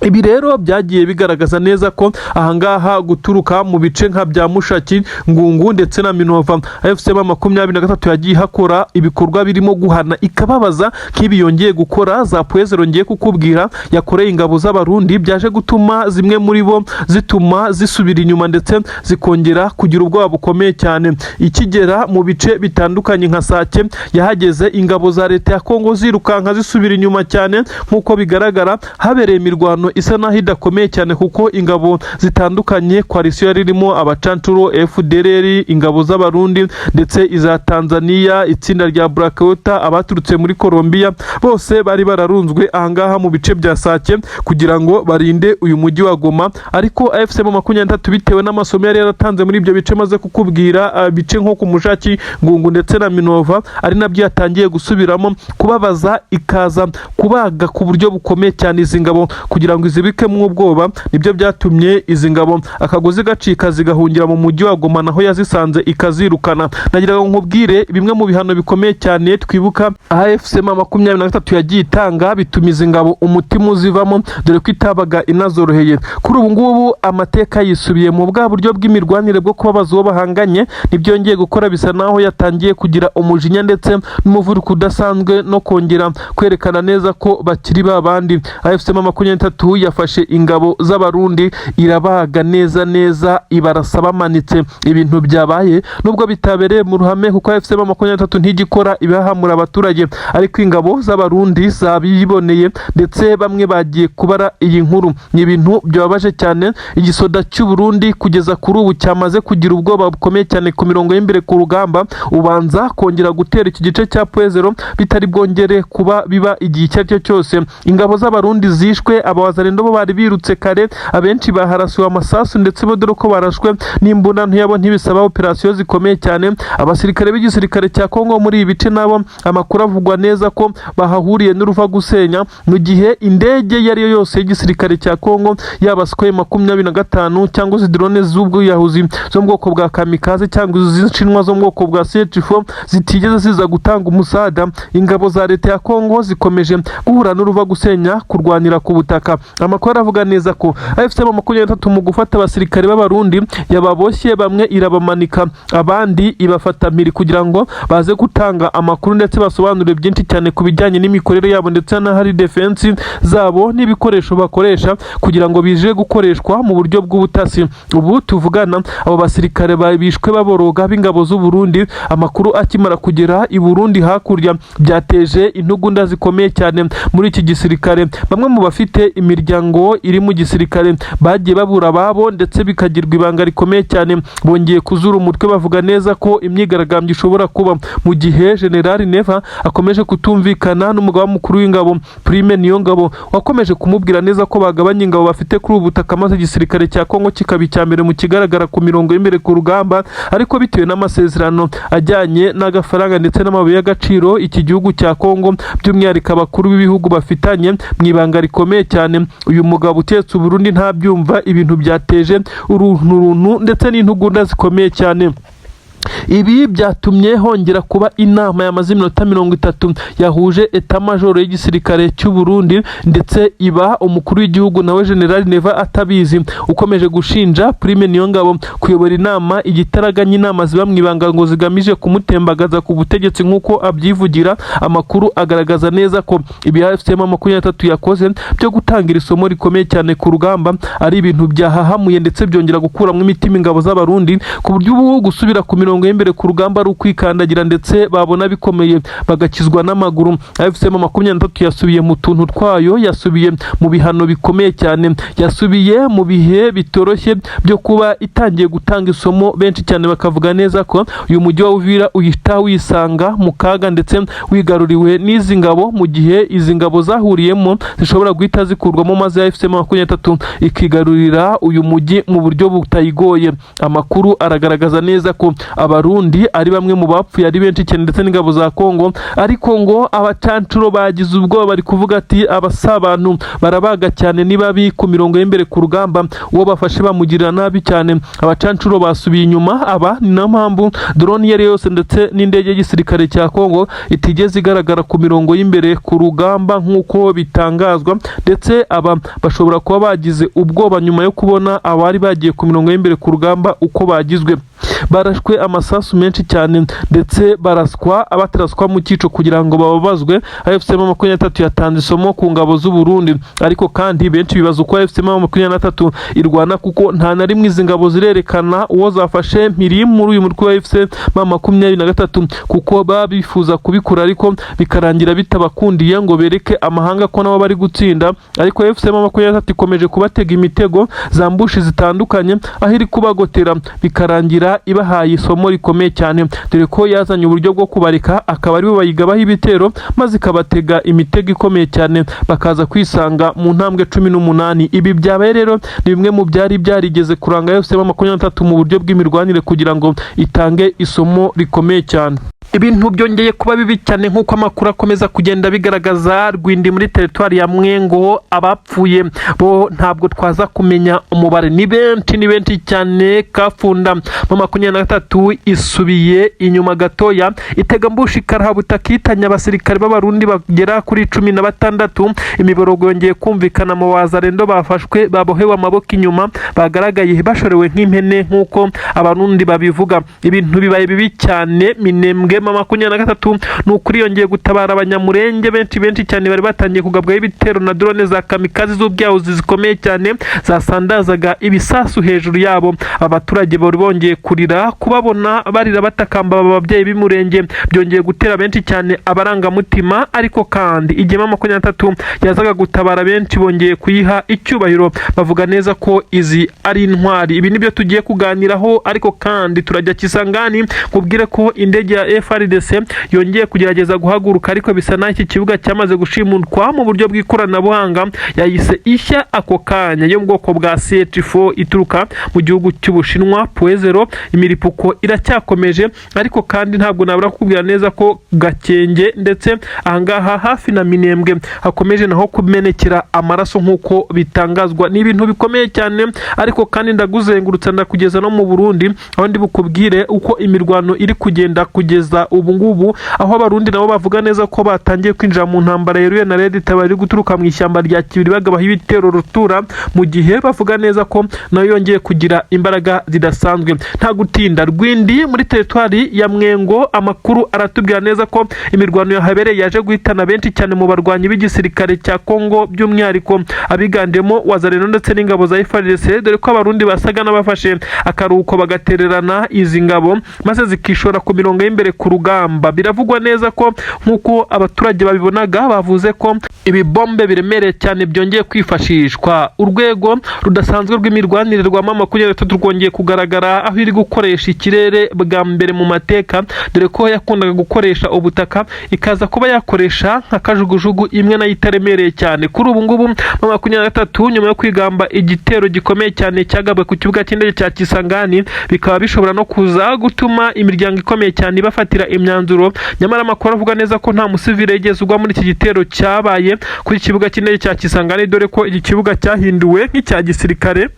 Ibi rero byagiye bigaragaza neza ko ahangaha guturuka mu bice nka bya Mushaki, Ngungu ndetse na Minova, AFC M23 yagiye ihakora ibikorwa birimo guhana ikababaza, nk'ibi yongeye gukora za Point Zéro ngiye kukubwira yakoreye ingabo z'Abarundi, byaje gutuma zimwe muri bo zituma zisubira inyuma ndetse zikongera kugira ubwoba bukomeye cyane. Ikigera mu bice bitandukanye nka Sake, yahageze ingabo za leta ya Kongo zirukanka zisubira inyuma cyane. Nk'uko bigaragara, habereye imirwano isa naho idakomeye cyane, kuko ingabo zitandukanye, coalition yari irimo abacancuro, FDLR, ingabo z'Abarundi ndetse iza Tanzania, itsinda rya Blackwater, abaturutse muri Colombia, bose bari bararunzwe ahangaha mu bice bya Sake kugira ngo barinde uyu mujyi wa Goma. Ariko AFC M23, bitewe n'amasomo yari yaratanze muri ibyo bice maze kukubwira, bice nko ku Mushaki, Ngungu ndetse na Minova, ari nabyo yatangiye gusubiramo kubabaza, ikaza kubaga ku buryo bukomeye cyane izi ngabo kugira ngo izibikemo ubwoba. Nibyo byatumye izi ngabo akagozi gacika, zigahungira mu mujyi wa Goma, naho yazisanze ikazirukana. Nagira ngo nkubwire bimwe mu bihano bikomeye cyane twibuka AFC M23 yagiye itanga, bituma izi ngabo umutima uzivamo, dore ko itabaga inazoroheye. Kuri ubu ngubu amateka yisubiye mu bwa buryo bw'imirwanire bwo kubabaza uwo bahanganye, nibyo yongeye gukora. Bisa naho yatangiye kugira umujinya ndetse n'umuvuduko udasanzwe no kongera kwerekana neza ko bakiri ba bandi. AFC M23 yafashe ingabo z'Abarundi irabaga neza neza, ibarasa bamanitse. Ibintu byabaye nubwo bitabereye mu ruhame, kuko AFC M23 ntigikora ibihahamura abaturage, ariko ingabo z'Abarundi zabiboneye ndetse bamwe bagiye kubara iyi nkuru. Ni ibintu byababaje cyane. Igisoda cy'u Burundi kugeza kuri ubu cyamaze kugira ubwoba bukomeye cyane ku mirongo y'imbere ku rugamba, ubanza kongera gutera iki gice cya Point Zéro bitari bwongere kuba biba igihe icyo ari cyo cyose. Ingabo z'Abarundi zishwe, abawazalendo bo bari birutse kare, abenshi baharasiwe amasasu, ndetse bo dore ko barashwe n'imbunda ntiyabo, ntibisaba operasiyo zikomeye cyane. Abasirikare b'igisirikare cya Kongo muri ibi bice nabo amakuru avugwa neza ko bahahuriye n'uruva gusenya, mu gihe indege iyo ari yo yose y'igisirikare cya Kongo, yaba Sukhoi 25 cyangwa se drone z'ubwiyahuzi zo mu bwoko bwa kamikaze cyangwa iz'inshinwa zo mu bwoko bwa CH4, zitigeze ziza gutanga umusada. Ingabo za leta ya Kongo zikomeje guhura n'uruva gusenya kurwanira ku butaka. Amakuru aravuga neza ko AFC M23 mu gufata abasirikare b'Abarundi yababoshye, bamwe irabamanika, abandi ibafata mpiri kugira ngo baze gutanga amakuru ndetse basobanure byinshi cyane ku bijyanye n'imikorere yabo ndetse n'ahari defense zabo n'ibikoresho bakoresha, kugira ngo bije gukoreshwa mu buryo bw'ubutasi. Ubu tuvugana, abo basirikare bishwe baboroga b'ingabo z'u Burundi, amakuru akimara kugera i Burundi hakurya, byateje intugunda zikomeye cyane muri iki gisirikare. Bamwe mu bafite imiryango iri mu gisirikare bagiye babura ababo ndetse bikagirwa ibanga rikomeye cyane, bongeye kuzura umutwe, bavuga neza ko imyigaragambyo ishobora kuba, mu gihe General Neva akomeje kutumvikana n'umugaba mukuru w'ingabo Prime Niyongabo, wakomeje kumubwira neza ko bagabanya ingabo bafite kuri ubu butaka, maze igisirikare cya Kongo kikaba icya mbere mu kigaragara ku mirongo y'imbere ku rugamba. Ariko bitewe n'amasezerano ajyanye n'agafaranga ndetse n'amabuye y'agaciro iki gihugu cya Kongo, by'umwihariko abakuru b'ibihugu bafitanye mu ibanga rikomeye cyane, uyu mugabo utetse Uburundi ntabyumva. Ibintu byateje uruntu runtu ndetse n'intugunda zikomeye cyane. Ibi byatumye hongera kuba inama yamaze iminota 30 yahuje état-major y'igisirikare cy'u Burundi, ndetse iba umukuru w'igihugu nawe General Neva atabizi, ukomeje gushinja Prime Niyongabo kuyobora inama igitaraganya, inama ziba mu ibanga ngo zigamije kumutembagaza ku butegetsi nk'uko abyivugira. Amakuru agaragaza neza ko ibi AFC M23 yakoze byo gutangira isomo rikomeye cyane ku rugamba ari ibintu byahahamuye, ndetse byongera gukuramo imitima ingabo z'Abarundi, ku buryo ubu gusubira ku mirongo y'imbere ku rugamba ari ukwikandagira, ndetse babona bikomeye bagakizwa n'amaguru. AFC M23 yasubiye mu tuntu twayo, yasubiye mu bihano bikomeye cyane, yasubiye mu bihe bitoroshye byo kuba itangiye gutanga isomo. Benshi cyane bakavuga neza ko uyu mujyi wa Uvira uhita wisanga mu kaga ndetse wigaruriwe n'izi ngabo, mu gihe izi ngabo zahuriyemo zishobora guhita zikurwamo, maze AFC M23 ikigarurira uyu mujyi mu buryo butayigoye. Amakuru aragaragaza neza ko Abarundi ari bamwe mu bapfuye ari benshi cyane, ndetse n'ingabo za Kongo. Ariko ngo abacancuro bagize ubwoba, bari kuvuga ati: "Aba si abantu, barabaga cyane, ni babi ku mirongo y'imbere ku rugamba, uwo bafashe bamugirira nabi cyane." Abacancuro basubiye inyuma. Aba ni nayo mpamvu drone iyo ari yo yose ndetse n'indege y'igisirikare cya Kongo itigeze igaragara ku mirongo y'imbere ku rugamba nk'uko bitangazwa, ndetse aba bashobora kuba bagize ubwoba nyuma yo kubona abari bagiye ku mirongo y'imbere ku rugamba uko bagizwe. Barashwe amasasu menshi cyane, ndetse baraswa abataraswa mu cyico kugira ngo bababazwe. AFC M23 yatanze isomo ku ngabo z'u Burundi, ariko kandi benshi bibaza uko AFC M23 irwana, kuko nta na rimwe izi ngabo zirerekana uwo zafashe mpiri muri uyu mutwe wa AFC M23, kuko baba bifuza kubikora ariko bikarangira bitabakundiye ngo bereke amahanga ko nabo bari gutsinda. Ariko AFC M23 ikomeje kubatega imitego za ambush zitandukanye, aho iri kubagotera bikarangira ibahaye isomo rikomeye cyane, dore ko yazanye uburyo bwo kubareka akaba aribo bayigabaho ibitero, maze ikabatega imitego ikomeye cyane, bakaza kwisanga mu ntambwe 18. Ibi byabaye rero ni bimwe mu byari byarigeze kuranga AFC M23 mu buryo bw'imirwanire kugira ngo itange isomo rikomeye cyane. Ibintu byongeye kuba bibi cyane nk'uko amakuru akomeza kugenda bigaragaza. Rwindi muri teritwari ya Mwengo, abapfuye bo ntabwo twaza kumenya umubare, ni benshi, ni benshi cyane. Kafunda mu 23 isubiye inyuma gatoya, itega ambush karahabutaka, ihitanye abasirikare b'Abarundi bagera kuri 16. Imiborogo yongeye kumvikana mu Wazalendo bafashwe babohewe amaboko inyuma, bagaragaye bashorewe nk'impene nk'uko Abarundi babivuga. Ibintu bibaye bibi cyane. Minembwe M23 ni ukuri yongeye gutabara Abanyamurenge benshi benshi cyane bari batangiye kugabwaho ibitero na drone za kamikazi z'ubwiyahuzi zikomeye cyane zasandazaga ibisasu hejuru yabo. Abaturage bari bongeye kurira, kubabona barira batakamba aba babyeyi b'Umurenge byongeye gutera benshi cyane abarangamutima. Ariko kandi igihe M23 yazaga gutabara, benshi bongeye kuyiha icyubahiro, bavuga neza ko izi ari intwari. Ibi nibyo tugiye kuganiraho, ariko kandi turajya Kisangani nkubwire ko indege ya FARDC yongeye kugerageza guhaguruka, ariko bisa n'aho iki kibuga cyamaze gushimutwa mu buryo bw'ikoranabuhanga, yahise ishya ako kanya, yo mu bwoko bwa CH4 ituruka mu gihugu cy'Ubushinwa. Pwezero imiripuko iracyakomeje, ariko kandi ntabwo nabura kukubwira neza ko Gakenge ndetse ahangaha hafi na Minembwe hakomeje naho kumenekera amaraso nk'uko bitangazwa. Ni ibintu bikomeye cyane, ariko kandi ndaguzengurutsa ndakugeza no mu Burundi, aho ndi bukubwire uko imirwano iri kugenda kugeza ubu ngubu, aho Abarundi nabo bavuga neza ko batangiye kwinjira mu ntambara yeruye na Red Tabara iri guturuka mu ishyamba rya Kibiri bagabaho ibitero rutura, mu gihe bavuga neza ko nayo yongeye kugira imbaraga zidasanzwe. Nta gutinda, Rwindi muri teritwari ya Mwengo, amakuru aratubwira neza ko imirwano yahabereye yaje guhitana benshi cyane mu barwanyi b'igisirikare cya Kongo, by'umwihariko abiganjemo Wazalendo ndetse n'ingabo za FARDC, dore ko Abarundi basaga n'abafashe akaruhuko bagatererana izi ngabo maze zikishora ku mirongo y'imbere ku rugamba. Biravugwa neza ko nk'uko abaturage babibonaga, bavuze ko ibibombe biremereye cyane byongeye kwifashishwa. Urwego rudasanzwe rw'imirwanire rwa M23 rwongeye kugaragara, aho iri gukoresha ikirere bwa mbere mu mateka, dore ko yakundaga gukoresha ubutaka, ikaza kuba yakoresha nka kajugujugu imwe nayo itaremereye cyane. Kuri ubu ngubu M23, nyuma yo kwigamba igitero gikomeye cyane cyagabwe ku kibuga cy'indege cya Kisangani, bikaba bishobora no kuza gutuma imiryango ikomeye cyane ibafatira imyanzuro. Nyamara amakuru avuga neza ko nta musivile yigeze ugwa muri iki gitero cyabaye kuri kibuga cy'indege cya Kisangani, dore ko iki kibuga cyahinduwe nk'icya gisirikare.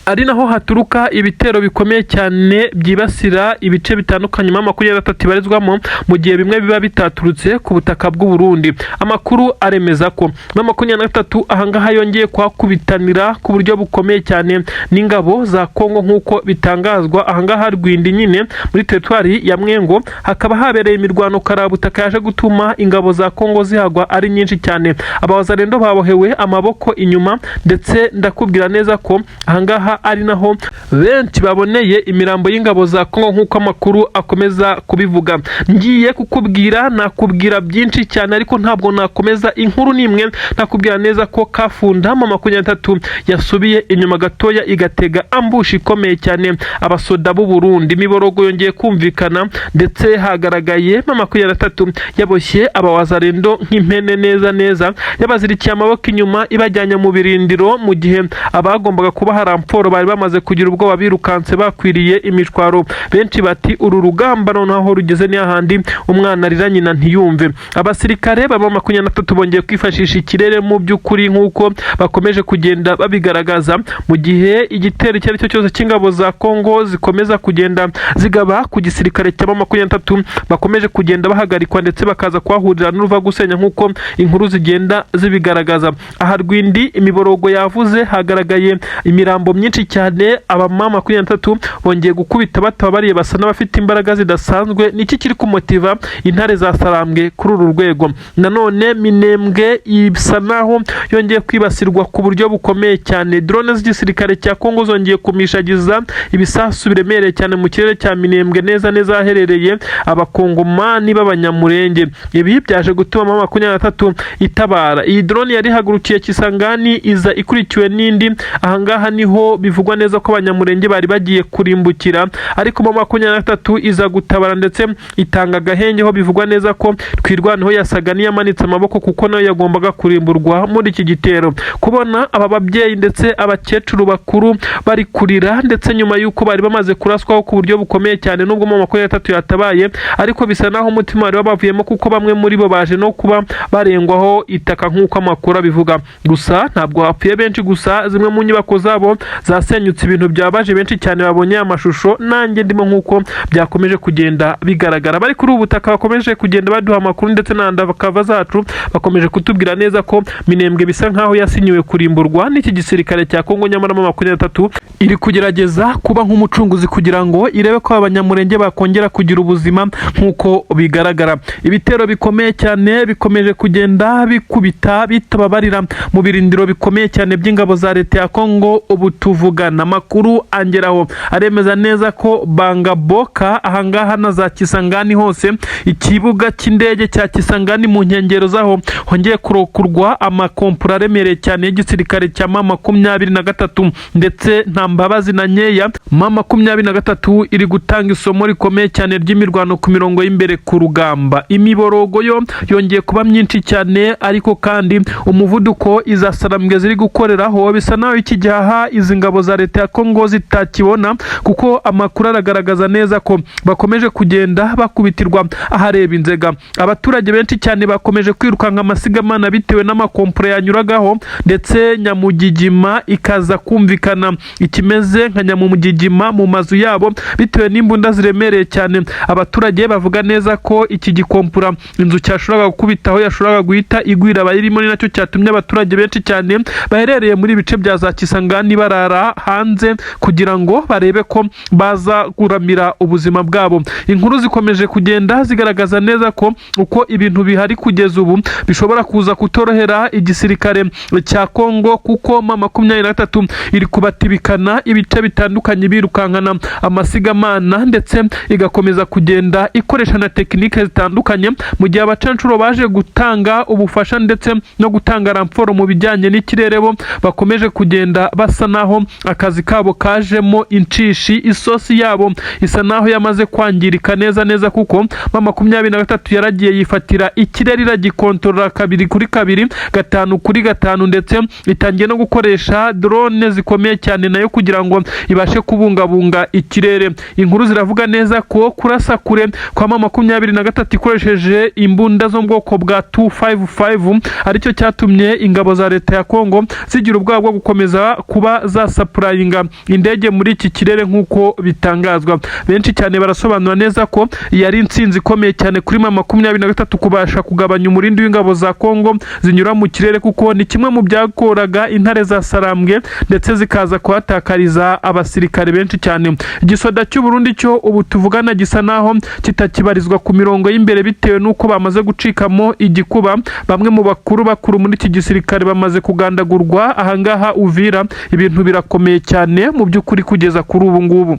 Ari naho haturuka ibitero bikomeye cyane byibasira ibice bitandukanye M23 ibarizwamo, mu gihe bimwe biba bitaturutse ku butaka bw'u Burundi. Amakuru aremeza ko M23 ahangaha yongeye kuhakubitanira ku buryo bukomeye cyane n'ingabo za Kongo, nk'uko bitangazwa. Ahangaha Rwindi nyine muri teritwari ya Mwengo hakaba habereye imirwano karabutaka yaje gutuma ingabo za Kongo zihagwa ari nyinshi cyane. Abawazalendo babohewe amaboko inyuma, ndetse ndakubwira neza ko ahangaha ari naho benshi baboneye imirambo y'ingabo za Kongo, nk'uko amakuru akomeza kubivuga. Ngiye kukubwira, nakubwira byinshi cyane, ariko ntabwo nakomeza inkuru n'imwe nakubwira neza ko Kafunda M23 yasubiye inyuma gatoya igatega ambush ikomeye cyane abasoda b'u Burundi. Imiborogo yongeye kumvikana, ndetse hagaragaye M23 yaboshye abawazalendo nk'impene neza neza, yabazirikiye amaboko inyuma, ibajyanye mu birindiro, mu gihe abagombaga kubaha ramforo bari bamaze kugira ubwoba, birukanse bakwiriye imishwaro. Benshi bati uru rugamba noneho aho rugeze ni hahandi umwana arira nyina ntiyumve. Abasirikare baba 23 bongeye kwifashisha ikirere mu by'ukuri, nk'uko bakomeje kugenda babigaragaza, mu gihe igitero icyo ari cyo cyose cy'ingabo za Kongo zikomeza kugenda zigaba ku gisirikare cya 23, bakomeje kugenda bahagarikwa ndetse bakaza kuhahurira n'uruva gusenya, nk'uko inkuru zigenda zibigaragaza. Aha Rwindi imiborogo yavuze, hagaragaye imirambo myinshi cyane. Abama 23 bongeye gukubita batababariye, basa n'abafite imbaraga zidasanzwe. Niki kiri kumotiva intare za Sarambwe kuri uru rwego? Nanone Minembwe isa naho yongeye kwibasirwa ku buryo bukomeye cyane. Drone z'igisirikare cya Kongo zongeye kumishagiza ibisasu biremereye cyane mu kirere cya Minembwe, neza neza ahaherereye abakongomani b'abanyamurenge. Ibi byaje gutuma M23 itabara. Iyi drone yari ihagurukiye Kisangani iza ikurikiwe n'indi. Ahangaha niho bivugwa neza ko abanyamurenge bari bagiye kurimbukira, ariko M23 iza gutabara ndetse itanga agahenge, ho bivugwa neza ko Twirwaneho yasaga n'iyamanitse amaboko, kuko nayo yagombaga kurimburwa muri iki gitero. Kubona aba babyeyi ndetse abakecuru bakuru bari kurira, ndetse nyuma y'uko bari bamaze kuraswaho ku buryo bukomeye cyane, nubwo M23 yatabaye, ariko bisa naho umutima wari wabavuyemo, kuko bamwe muri bo baje no kuba barengwaho itaka, nk'uko amakuru abivuga. Gusa ntabwo hapfuye benshi, gusa zimwe mu nyubako zabo zasenyutse, ibintu byabaje benshi cyane babonye amashusho, nanjye ndimo, nk'uko byakomeje kugenda bigaragara. Bari kuri ubu butaka bakomeje kugenda baduha amakuru, ndetse na ndakava zacu bakomeje kutubwira neza ko Minembwe bisa nkaho yasinyiwe kurimburwa n'iki gisirikare cya Kongo. Nyamara M23 iri kugerageza kuba nk'umucunguzi kugira ngo irebe ko abanyamurenge bakongera kugira ubuzima. Nk'uko bigaragara, ibitero bikomeye cyane bikomeje kugenda bikubita bitababarira mu birindiro bikomeye cyane by'ingabo za leta ya Kongo. Ubu tuvugana, amakuru angeraho aremeza neza ko Bangaboka ahangaha na za Kisangani hose, ikibuga cy'indege cya Kisangani mu nkengero zaho, hongeye kurokurwa amakompura aremereye cyane y'igisirikare cya M23, ndetse nta mbabazi na nkeya. M23 iri gutanga isomo rikomeye cyane ry'imirwano ku mirongo y'imbere ku rugamba. Imiborogo yo yongeye kuba myinshi cyane, ariko kandi umuvuduko iza Sarambwe ziri gukoreraho bisa naho iki gihaha izi ngabo za leta ya Kongo zitakibona, kuko amakuru aragaragaza neza ko bakomeje kugenda bakubitirwa ahareba inzega. Abaturage benshi cyane bakomeje kwirukanka amasigamana bitewe n'amakompura yanyuragaho, ndetse nyamugigima ikaza kumvikana ikimeze nka nyamugigima mu mazu yabo bitewe n'imbunda ziremereye cyane. Abaturage bavuga neza ko iki gikompura inzu cyashoboraga gukubitaho yashoboraga guhita igwira abayirimo. Ni nacyo cyatumye abaturage benshi cyane baherereye muri ibice bya za Kisangani barara hanze kugira ngo barebe ko baza kuramira ubuzima bwabo. Inkuru zikomeje kugenda zigaragaza neza ko uko ibintu bihari kugeza ubu bishobora kuza kutorohera igisirikare cya Kongo, kuko M23 iri kubatibikana ibice bitandukanye birukankana amasigamana, ndetse igakomeza kugenda ikoresha na tekinike zitandukanye, mu gihe abacanshuro baje gutanga ubufasha ndetse no gutanga ramforo mu bijyanye n'ikirere bo bakomeje kugenda basa naho akazi kabo kajemo inshishi. Isosi yabo isa naho yamaze kwangirika neza neza, kuko M23 yaragiye yifatira ikirere, iragikontorora 2 kuri 2, 5 kuri 5, ndetse itangiye no gukoresha drone zikomeye cyane nayo kugira ngo ibashe kubungabunga ikirere. Inkuru ziravuga neza ko kurasa kure kwa M23 ikoresheje imbunda zo mu bwoko bwa 255 aricyo cyatumye ingabo za leta ya Kongo zigira ubwoba bwo gukomeza kuba bazasupplyinga indege muri iki kirere nk'uko bitangazwa. Benshi cyane barasobanura neza ko iyi ari intsinzi ikomeye cyane kuri M23 kubasha kugabanya umurindi w'ingabo za Kongo zinyura mu kirere, kuko ni kimwe mu byakoraga intare za Sarambwe ndetse zikaza kuhatakariza abasirikare benshi cyane. Igisoda cy'u Burundi cyo ubu tuvugana gisa naho kitakibarizwa ku mirongo y'imbere bitewe n'uko bamaze gucikamo igikuba. Bamwe mu bakuru bakuru muri iki gisirikare bamaze kugandagurwa ahangaha Uvira. Ibintu birakomeye cyane mu by'ukuri kugeza kuri ubu ngubu.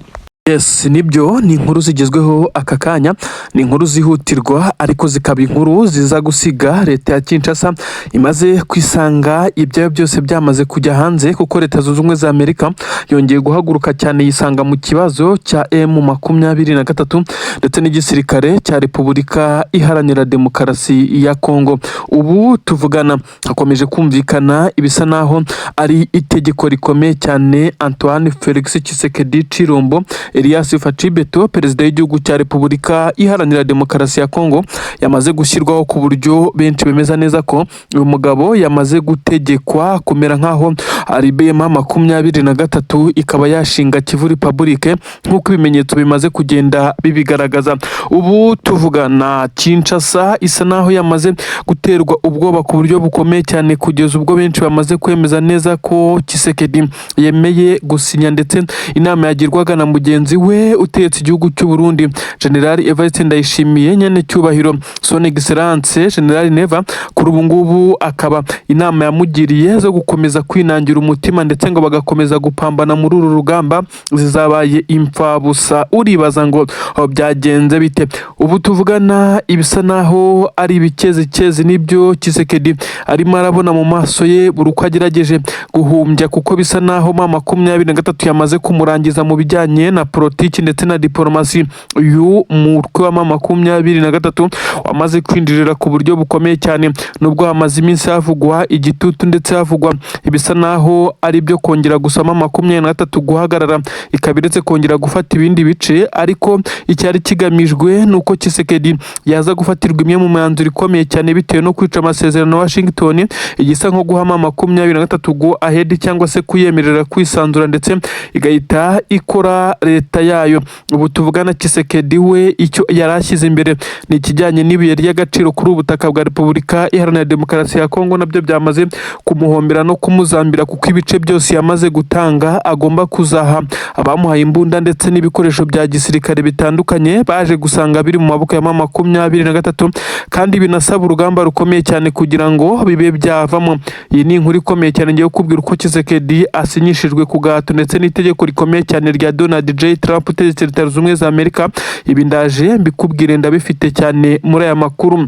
Yes, nibyo, ni inkuru zigezweho aka kanya, ni inkuru zihutirwa ariko zikaba inkuru ziza gusiga leta ya Kinshasa imaze kwisanga ibyayo byose byamaze kujya hanze, kuko Leta Zunze Ubumwe za Amerika yongeye guhaguruka cyane yisanga mu kibazo cya M23 ndetse n'igisirikare cya Repubulika Iharanira Demokarasi ya Kongo. Ubu tuvugana hakomeje kumvikana ibisa naho ari itegeko rikomeye cyane Antoine Felix Tshisekedi Tshilombo Elias Fatshi Beto, perezida w'igihugu cya Repubulika Iharanira Demokarasi ya Kongo, yamaze gushyirwaho, ku buryo benshi bemeza neza ko uyu mugabo yamaze gutegekwa kumera nk'aho ari M23, ikaba yashinga Kivu Republic nk'uko ibimenyetso bimaze kugenda bibigaragaza. Ubu tuvugana Kinshasa isa naho yamaze guterwa ubwoba ku buryo bukomeye cyane, kugeza ubwo benshi bamaze kwemeza neza ko Tshisekedi yemeye gusinya, ndetse inama yagirwaga na mugenzi we utegetse igihugu cy'u Burundi, General Evariste Ndayishimiye, nyene cyubahiro Son Excellence General Neva, kuri ubu ngubu akaba inama yamugiriye zo gukomeza kwinangira umutima ndetse ngo bagakomeza gupambana muri uru rugamba zizabaye imfabusa. Uribaza ngo aho byagenze bite? Ubu tuvugana ibisa naho ari ibikezikezi nibyo Tshisekedi arimo arabona mu maso ye buri uko agerageje guhumbya, kuko bisa naho M23 yamaze kumurangiza mu bijyanye na politiki ndetse na diporomasi. Uyu mutwe wa M23 wamaze kwinjirira ku buryo bukomeye cyane, nubwo hamaze iminsi havugwa igitutu ndetse havugwa ibisa naho ari ibyo kongera gusama 23 guhagarara, ikaba iretse kongera gufata ibindi bice, ariko icyari kigamijwe ni uko Tshisekedi yaza gufatirwa imwe mu myanzuro ikomeye cyane bitewe no kwica amasezerano ya Washington, igisa nko guha M23 go ahead cyangwa se kuyemerera kwisanzura ndetse igahita ikora leta yayo. Ubu tuvugana Tshisekedi we icyo yari ashyize imbere ni ikijyanye n'ibuye ry'agaciro kuri ubu butaka bwa Repubulika Iharanira Demokarasi ya Kongo, nabyo byamaze kumuhombera no kumuzambira, kuko ibice byose yamaze gutanga agomba kuzaha abamuhaye imbunda ndetse n'ibikoresho bya gisirikare bitandukanye baje gusanga biri mu maboko ya M23, kandi binasaba urugamba rukomeye cyane kugira ngo bibe byavamo. Iyi ni inkuru ikomeye cyane ngiye kukubwira uko Tshisekedi asinyishijwe ku gahato ndetse n'itegeko rikomeye cyane rya Donald J Trump utegetse Leta Zunze Ubumwe za Amerika. Ibi ndaje mbikubwire, ndabifite cyane muri aya makuru.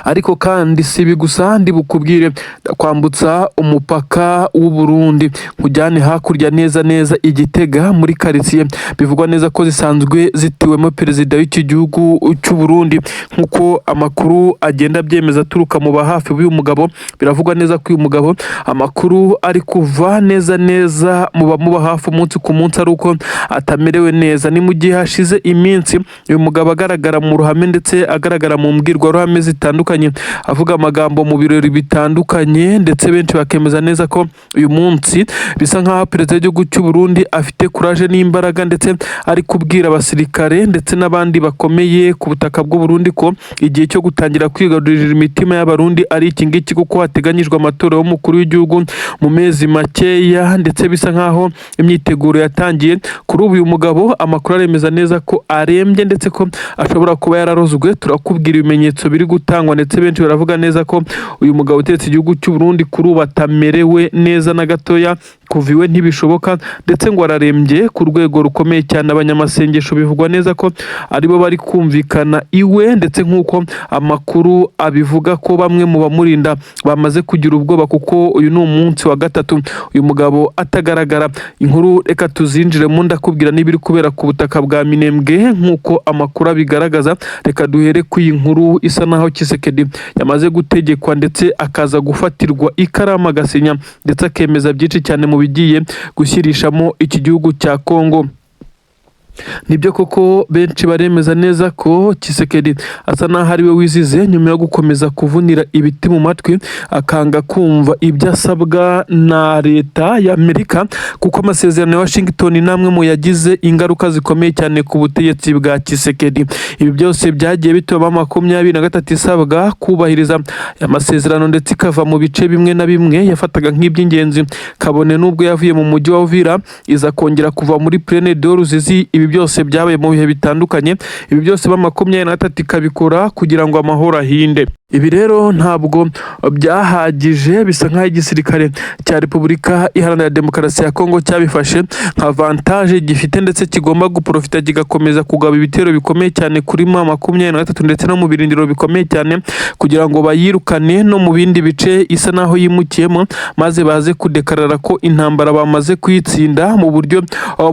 Ariko kandi si ibi gusa ndi bukubwire, kwambutsa umupaka w'u Burundi nkujyane hakurya neza neza i Gitega muri karitsiye bivugwa neza ko zisanzwe zituwemo perezida w'iki gihugu cy'u Burundi, nk'uko amakuru agenda abyemeza aturuka mu ba hafi b'uyu mugabo. Biravugwa neza ko uyu mugabo, amakuru ari kuva neza neza mu bamuba hafi umunsi ku munsi, ari uko atamerewe neza. Ni mu gihe hashize iminsi uyu mugabo agaragara mu ruhame ndetse agaragara mu mbwirwaruhame zitandukanye, avuga amagambo mu birori bitandukanye, ndetse benshi bakemeza neza ko uyu munsi bisa nkaho perezida w'igihugu cy'u Burundi afite courage n'imbaraga, ndetse ari kubwira abasirikare ndetse n'abandi bakomeye ku butaka bw'u Burundi ko igihe cyo gutangira kwigarurira imitima y'Abarundi ari iki ngiki, kuko hateganyijwe amatora y'umukuru w'igihugu mu mezi makeya, ndetse bisa nkaho imyiteguro yatangiye. Kuri ubu uyu mugabo amakuru aremeza neza ko arembye ndetse ko ashobora kuba yararozwe. Turakubwira ibimenyetso biri gutangwa, ndetse benshi baravuga neza ko uyu mugabo utegetse igihugu cy'u Burundi kuri ubu atamerewe neza na gatoya, kuva iwe ntibishoboka, ndetse ngo ararembye ku rwego rukomeye cyane. Abanyamasengesho bivugwa neza ko aribo bari kumvikana iwe, ndetse nk'uko amakuru abivuga ko bamwe mu bamurinda bamaze kugira ubwoba, kuko uyu ni umunsi wa gatatu uyu mugabo atagaragara. Inkuru reka tuzinjiremo, ndakubwira n'ibiri kubera ku butaka bwa Minembwe nk'uko amakuru abigaragaza. Reka duhere ku iyi nkuru isa naho Tshisekedi yamaze gutegekwa ndetse akaza gufatirwa ikaramu agasinya ndetse akemeza byinshi cyane mu bigiye gushyirishamo iki gihugu cya Kongo. Nibyo koko, benshi baremeza neza ko Tshisekedi asa n'aho ari we wizize nyuma yo gukomeza kuvunira ibiti mu matwi, akanga kumva ibyo asabwa na leta ya Amerika, kuko amasezerano ya Washington n'amwe mu yagize ingaruka zikomeye cyane ku butegetsi bwa Tshisekedi. Ibi byose byagiye bituma 23 isabwa kubahiriza aya masezerano, ndetse ikava mu bice bimwe na bimwe yafataga nk'iby'ingenzi, kabone n'ubwo yavuye mu mujyi wa Uvira, iza kongera kuva muri Plaine de Ruzizi. Ibi byose byabaye mu bihe bitandukanye. Ibi byose 23 ikabikora kugira ngo amahoro ahinde. Ibi rero ntabwo byahagije, bisa nk'aho igisirikare cya Repubulika Iharanira Demokarasi ya Kongo cyabifashe nka avantage gifite, ndetse kigomba guprofita kigakomeza kugaba ibitero bikomeye cyane kuri M23, ndetse no mu birindiro bikomeye cyane, kugira ngo bayirukane no mu bindi bice isa naho yimukiyemo, maze baze kudekarara ko intambara bamaze kuyitsinda mu buryo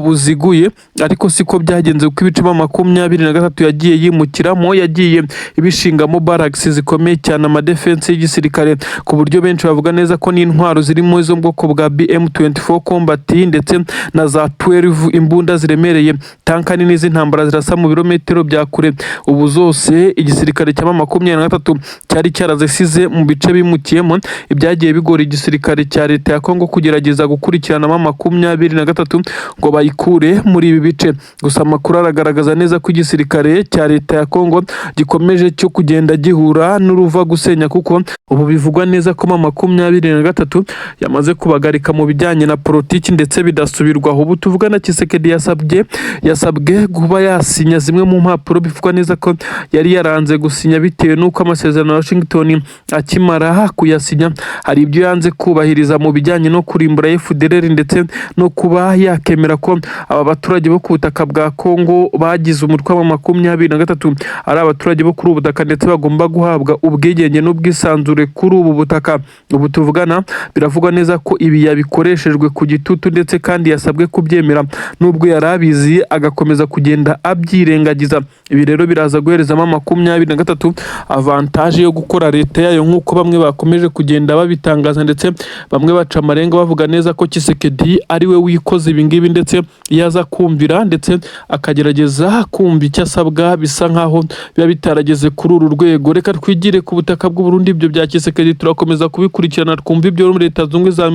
buziguye. Ariko siko byagenze, kuko ibice 23 yagiye yimukiramo yagiye ibishingamo barracks zikomeye cyane, amadefense y'igisirikare, ku buryo benshi bavuga neza ko n'intwaro zirimo izo mu bwoko bwa BM24 Combat, ndetse na za 12, imbunda ziremereye, tanka nini z'intambara zirasa mu birometero bya kure, ubu zose igisirikare cya 23 cyari cyarazisize mu bice bimukiyemo. Ibyagiye bigora igisirikare cya leta ya Kongo kugerageza gukurikirana 23 ngo bayikure muri ibi bice. Gusa amakuru aragaragaza neza ko igisirikare cya leta ya Kongo gikomeje cyo kugenda gihura n'uruva gusenya, kuko ubu bivugwa neza ko 23 yamaze kubagarika mu bijyanye na politiki, ndetse bidasubirwaho. Ubu tuvugana, Tshisekedi yasabwe kuba yasinya zimwe mu mpapuro bivugwa neza ko yari yaranze gusinya, bitewe n'uko amasezerano ya Washington akimara kuyasinya hari ibyo yanze kubahiriza mu bijyanye no kurimbura FDLR, ndetse no kuba yakemera ko aba baturage bo ku butaka bwa Kongo bagize umutwe wa 23 ari abaturage bo kuri ubu butaka, ndetse bagomba guhabwa ubwigenge n'ubwisanzure kuri ubu butaka. Ubu tuvugana, biravugwa neza ko ibi yabikoreshejwe ku gitutu, ndetse kandi yasabwe kubyemera nubwo yari abizi, agakomeza kugenda abyirengagiza. Ibi rero biraza guherezamo 23 avantage yo gukora leta yayo, nk'uko bamwe bakomeje kugenda babitangaza, ndetse bamwe baca amarenga bavuga neza ko Tshisekedi ari we wikoze ibi ngibi, ndetse iyo aza kumvira ndetse akagerageza kumva icyo asabwa, bisa nkaho biba bitarageze kuri uru rwego. Reka twigire ku butaka bw'u Burundi. Ibyo bya Tshisekedi turakomeza kubikurikirana, twumva ibyo Leta Zunze Ubumwe za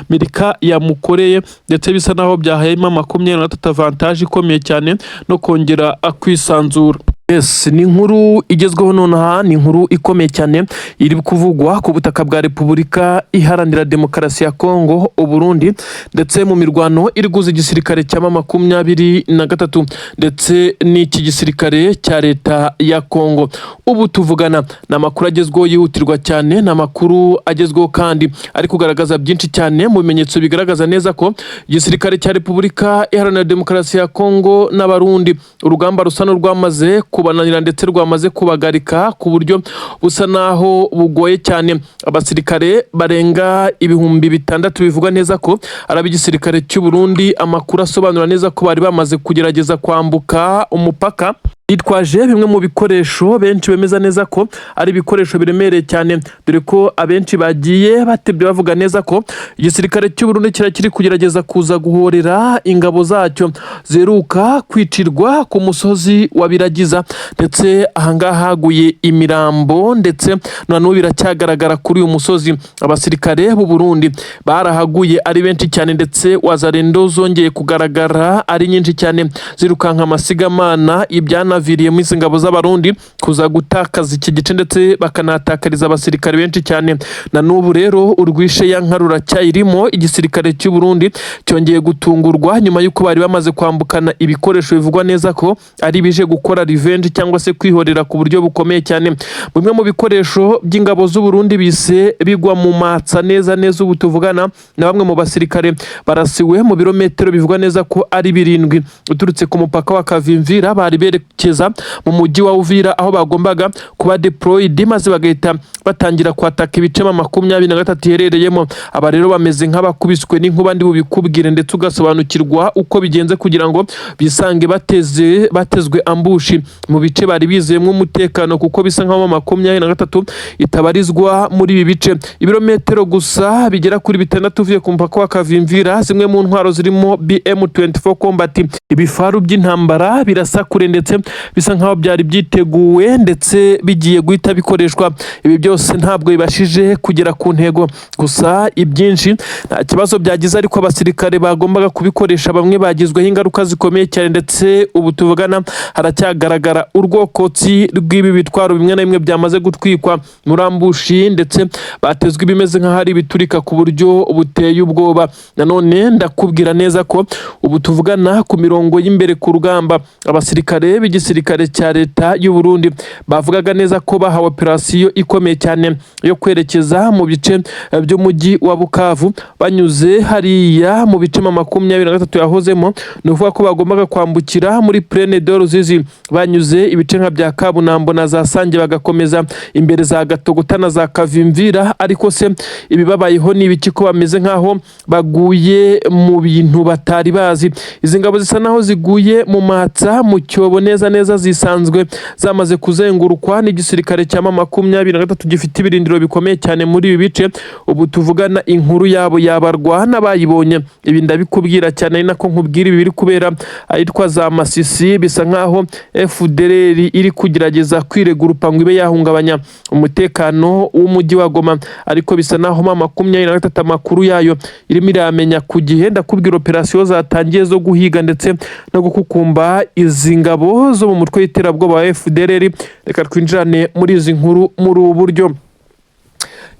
Amerika yamukoreye, ndetse bisa naho byahayemo 23 avantage ikomeye cyane no kongera kwisanzura. Yes, ni inkuru igezweho nonaha, ni inkuru ikomeye cyane iri kuvugwa ku butaka bwa Repubulika Iharanira Demokarasi ya Kongo, Uburundi, ndetse mu mirwano iri guza igisirikare cya 23 ndetse n'iki gisirikare cya leta ya Kongo. Ubu tuvugana ni amakuru agezweho yihutirwa cyane, ni amakuru agezweho kandi ari kugaragaza byinshi cyane mu bimenyetso bigaragaza neza ko igisirikare cya Repubulika Iharanira Demokarasi ya Kongo n'Abarundi urugamba rusa n'urwamaze kubananira, ndetse rwamaze kubagarika ku buryo busa naho bugoye cyane. Abasirikare barenga 6000 bivugwa neza ko ari ab'igisirikare cy'u Burundi, amakuru asobanura neza ko bari bamaze kugerageza kwambuka umupaka bitwaje bimwe mu bikoresho benshi bemeza neza ko ari ibikoresho biremereye cyane, dore ko abenshi bagiye batebye bavuga neza ko igisirikare cy'u Burundi kira kiri kugerageza kuza guhorera ingabo zacyo ziheruka kwicirwa ku musozi wa Biragiza, ndetse ahangaha haguye imirambo, ndetse na n'ubu biracyagaragara kuri uyu musozi. Abasirikare b'u Burundi barahaguye ari benshi cyane, ndetse wazalendo zongeye kugaragara ari nyinshi cyane zirukanka amasigamana, ibyanaviriyemo izi ngabo z'Abarundi kuza gutakaza iki gice, ndetse bakanahatakariza abasirikare benshi cyane. Na n'ubu rero urwishe ya nka ruracyayirimo. Igisirikare cy'u Burundi cyongeye gutungurwa nyuma y'uko bari bamaze kwambukana ibikoresho bivugwa neza ko ari bije gukora revenge cyangwa se kwihorera ku buryo bukomeye cyane. Bimwe mu bikoresho by'ingabo z'u Burundi bise bigwa mu matsa neza neza. Ubu tuvugana na bamwe mu basirikare barasiwe mu birometero bivugwa neza ko ari 7 uturutse ku mupaka wa Kavimvira bari berekeje. kwerekeza mu mujyi wa Uvira, aho bagombaga kuba deployed, maze bagahita batangira kwataka ibice M23 iherereyemo. Aba rero bameze nk'abakubiswe n'inkuba, ndi bubikubwire ndetse ugasobanukirwa uko bigenze kugira ngo bisange batezwe ambush mu bice bari bizeyemo umutekano, kuko bisa nk'aho M23 itabarizwa muri ibi bice. Ibirometero gusa bigera kuri 6 uvuye ku mupaka wa Kavimvira, zimwe mu ntwaro zirimo BM24 Combat, ibifaru by'intambara birasa kure, ndetse bisa nkaho byari byiteguwe ndetse bigiye guhita bikoreshwa. Ibi byose ntabwo bibashije kugera ku ntego. Gusa ibyinshi nta kibazo byagize, ariko abasirikare bagombaga kubikoresha bamwe bagizweho ingaruka zikomeye cyane, ndetse ubu tuvugana haracyagaragara urwokotsi rw'ibi bitwaro bimwe na bimwe byamaze gutwikwa muri ambush, ndetse batezwe ibimeze nk'aho ari ibiturika ku buryo buteye ubwoba. Nanone ndakubwira neza ko ubu tuvugana ku mirongo y'imbere ku rugamba, abasirikare b'igisirikare cya leta y'u Burundi bavugaga neza ko bahawe operasiyo ikomeye cyane yo kwerekeza mu bice by'umujyi wa Bukavu banyuze hariya mu bice M23 yahozemo. Ni ukuvuga ko bagombaga kwambukira muri Plaine de Ruzizi banyuze ibice nka bya Kabunambo na za Sange, bagakomeza imbere za Gatogota na za Kavimvira. Ariko se ibibabayeho ni ibiki, ko bameze nk'aho baguye mu bintu batari bazi? Izi ngabo zisa naho ziguye mu matsa, mu cyobo neza neza. Zisanzwe zamaze kuzengurukwa n'igisirikare cya M23 gifite ibirindiro bikomeye cyane muri ibi bice. Ubu tuvugana inkuru yabo yabarwa n'abayibonye. Ibi ndabikubwira cyane ari nako nkubwira ibi biri kubera ahitwa za Masisi. Bisa nkaho FDLR iri kugerageza kwiregurupa ngo ibe yahungabanya umutekano w'umujyi wa Goma, ariko bisa naho M23 amakuru yayo irimo iramenya ku gihe. Ndakubwira operasiyo zatangiye zo guhiga ndetse no gukukumba izi ngabo zo mu mutwe w'iterabwoba wa FDLR. Reka twinjirane muri izi nkuru muri ubu buryo.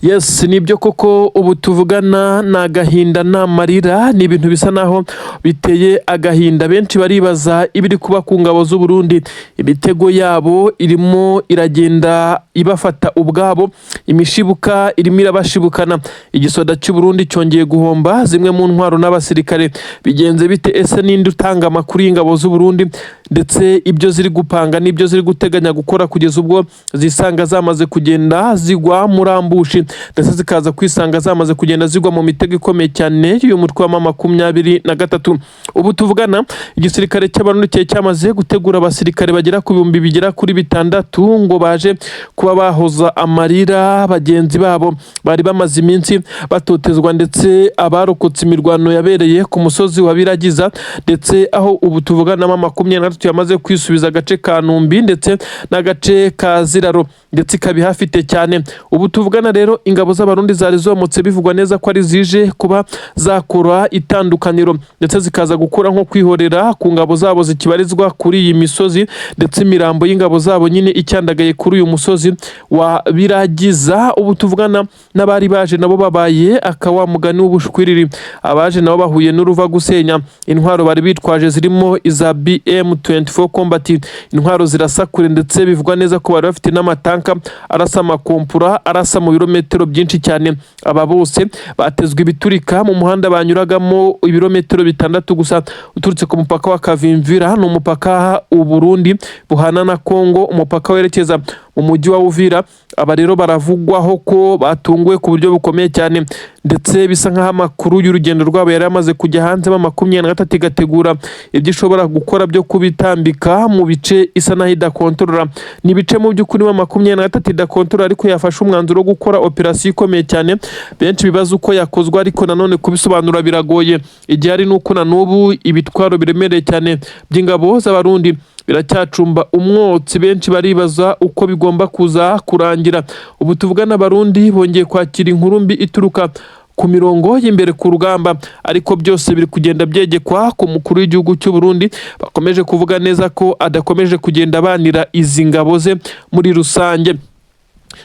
Yes, nibyo koko, ubu tuvugana ni agahinda n'amarira, ni ibintu bisa naho biteye agahinda. Benshi baribaza ibiri kuba ku ngabo z'u Burundi. Imitego yabo irimo iragenda ibafata ubwabo, imishibuka irimo irabashibukana. Igisoda cy'u Burundi cyongeye guhomba zimwe mu ntwaro n'abasirikare. Bigenze bite? Ese ninde utanga amakuru y'ingabo z'u Burundi, ndetse ibyo ziri gupanga n'ibyo ziri guteganya gukora, kugeza ubwo zisanga zamaze kugenda zigwa muri ambush, ndetse zikaza kwisanga zamaze kugenda zigwa mu mitego ikomeye cyane y'uyu mutwe wa M23? Ubu tuvugana igisirikare cy'Abarundi cyari cyamaze gutegura abasirikare bagera ku bihumbi bigera kuri 6000 ngo baje kuba bahoza amarira bagenzi babo bari bamaze iminsi batotezwa, ndetse abarokotse imirwano yabereye ku musozi wa Biragiza, ndetse aho ubu tuvugana M23 yamaze kwisubiza agace ka Numbi ndetse n'agace ka Ziraro, ndetse ikaba ihafite cyane. Ubu tuvugana rero ingabo z'Abarundi zari zomotse, bivugwa neza ko ari zije kuba zakora itandukaniro, ndetse zikaza gukora nko kwihorera ku ngabo zabo zikibarizwa kuri iyi misozi, ndetse imirambo y'ingabo zabo nyine icyandagaye kuri uyu musozi wa Biragiza. Ubu tuvugana n'abari baje nabo babaye akawa mugani w'ubushwiriri. Abaje nabo bahuye n'uruva gusenya. Intwaro bari bitwaje zirimo iza BM24 Combat, intwaro zirasa kure, ndetse bivugwa neza ko bari bafite n'amatanka arasa amakompura, arasa mu birometero byinshi cyane. Aba bose batezwe ibiturika mu muhanda banyuragamo, ibirometero 6 gusa uturutse ku mupaka wa Kavimvira. Ni umupaka u Burundi buhana na Kongo, umupaka werekeza mu mujyi wa Uvira. Aba rero baravugwaho ko batunguwe ku buryo bukomeye cyane, ndetse bisa nk'aho amakuru y'urugendo rwabo yari amaze kujya hanze, M23 igategura ibyo ishobora gukora byo kubitambika mu bice isa naho idakontorora. Ni ibice mu by'ukuri M23 idakontorora, ariko yafashe umwanzuro wo gukora operasiyo ikomeye cyane. Benshi bibaza uko yakozwe, ariko nanone kubisobanura biragoye. Igihe ari nuko na n'ubu ibitwaro biremereye cyane by'ingabo z'Abarundi biracyacumba umwotsi. Benshi baribaza uko bigomba kuza kurangira. Ubu tuvugana Abarundi bongeye kwakira inkuru mbi ituruka ku mirongo y'imbere ku rugamba, ariko byose biri kugenda byegekwa ku mukuru w'igihugu cy'u Burundi. Bakomeje kuvuga neza ko adakomeje kugenda abanira izi ngabo ze muri rusange.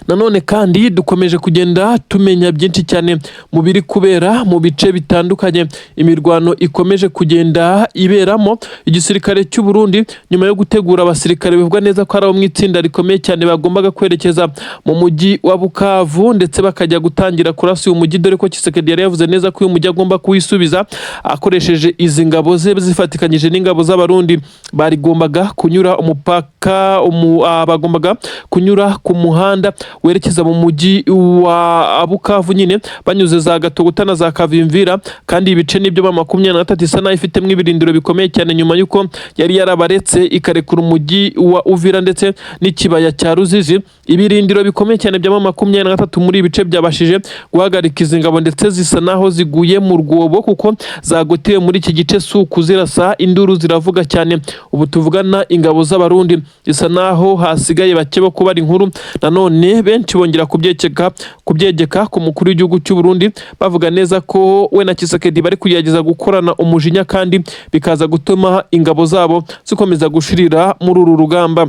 Nanone kandi dukomeje kugenda tumenya byinshi cyane mu biri kubera mu bice bitandukanye imirwano ikomeje kugenda iberamo. Igisirikare cy'u Burundi, nyuma yo gutegura abasirikare bivugwa neza ko ari abo mu itsinda rikomeye cyane bagombaga kwerekeza mu mujyi wa Bukavu ndetse bakajya gutangira kurasa uyu mujyi, dore ko Tshisekedi yari yavuze neza ko uyu mujyi agomba kuwisubiza akoresheje izi ngabo ze zifatikanyije n'ingabo z'Abarundi, barigombaga kunyura umupaka bagombaga kunyura ku muhanda werekeza mu mujyi wa Bukavu nyine banyuze za Gatogota na za Kavimvira. Kandi ibice nibyo ba 23 isa naho ifitemo ibirindiro bikomeye cyane, nyuma y'uko yari yarabaretse ikarekura umujyi wa Uvira ndetse n'ikibaya cya Ruzizi. Ibirindiro bikomeye cyane bya 23 muri ibi bice byabashije guhagarika izi ngabo, ndetse zisa naho ziguye mu rwobo kuko zagotewe muri iki gice. Si ukuzirasa, induru ziravuga cyane. Ubu tuvugana ingabo z'Abarundi zisa naho hasigaye bake bo kubara inkuru. Nanone benshi bongera kubyegeka ku mukuru w'igihugu cy'u Burundi, bavuga neza ko we na Tshisekedi bari kugerageza gukorana umujinya, kandi bikaza gutuma ingabo zabo zikomeza gushirira muri uru rugamba.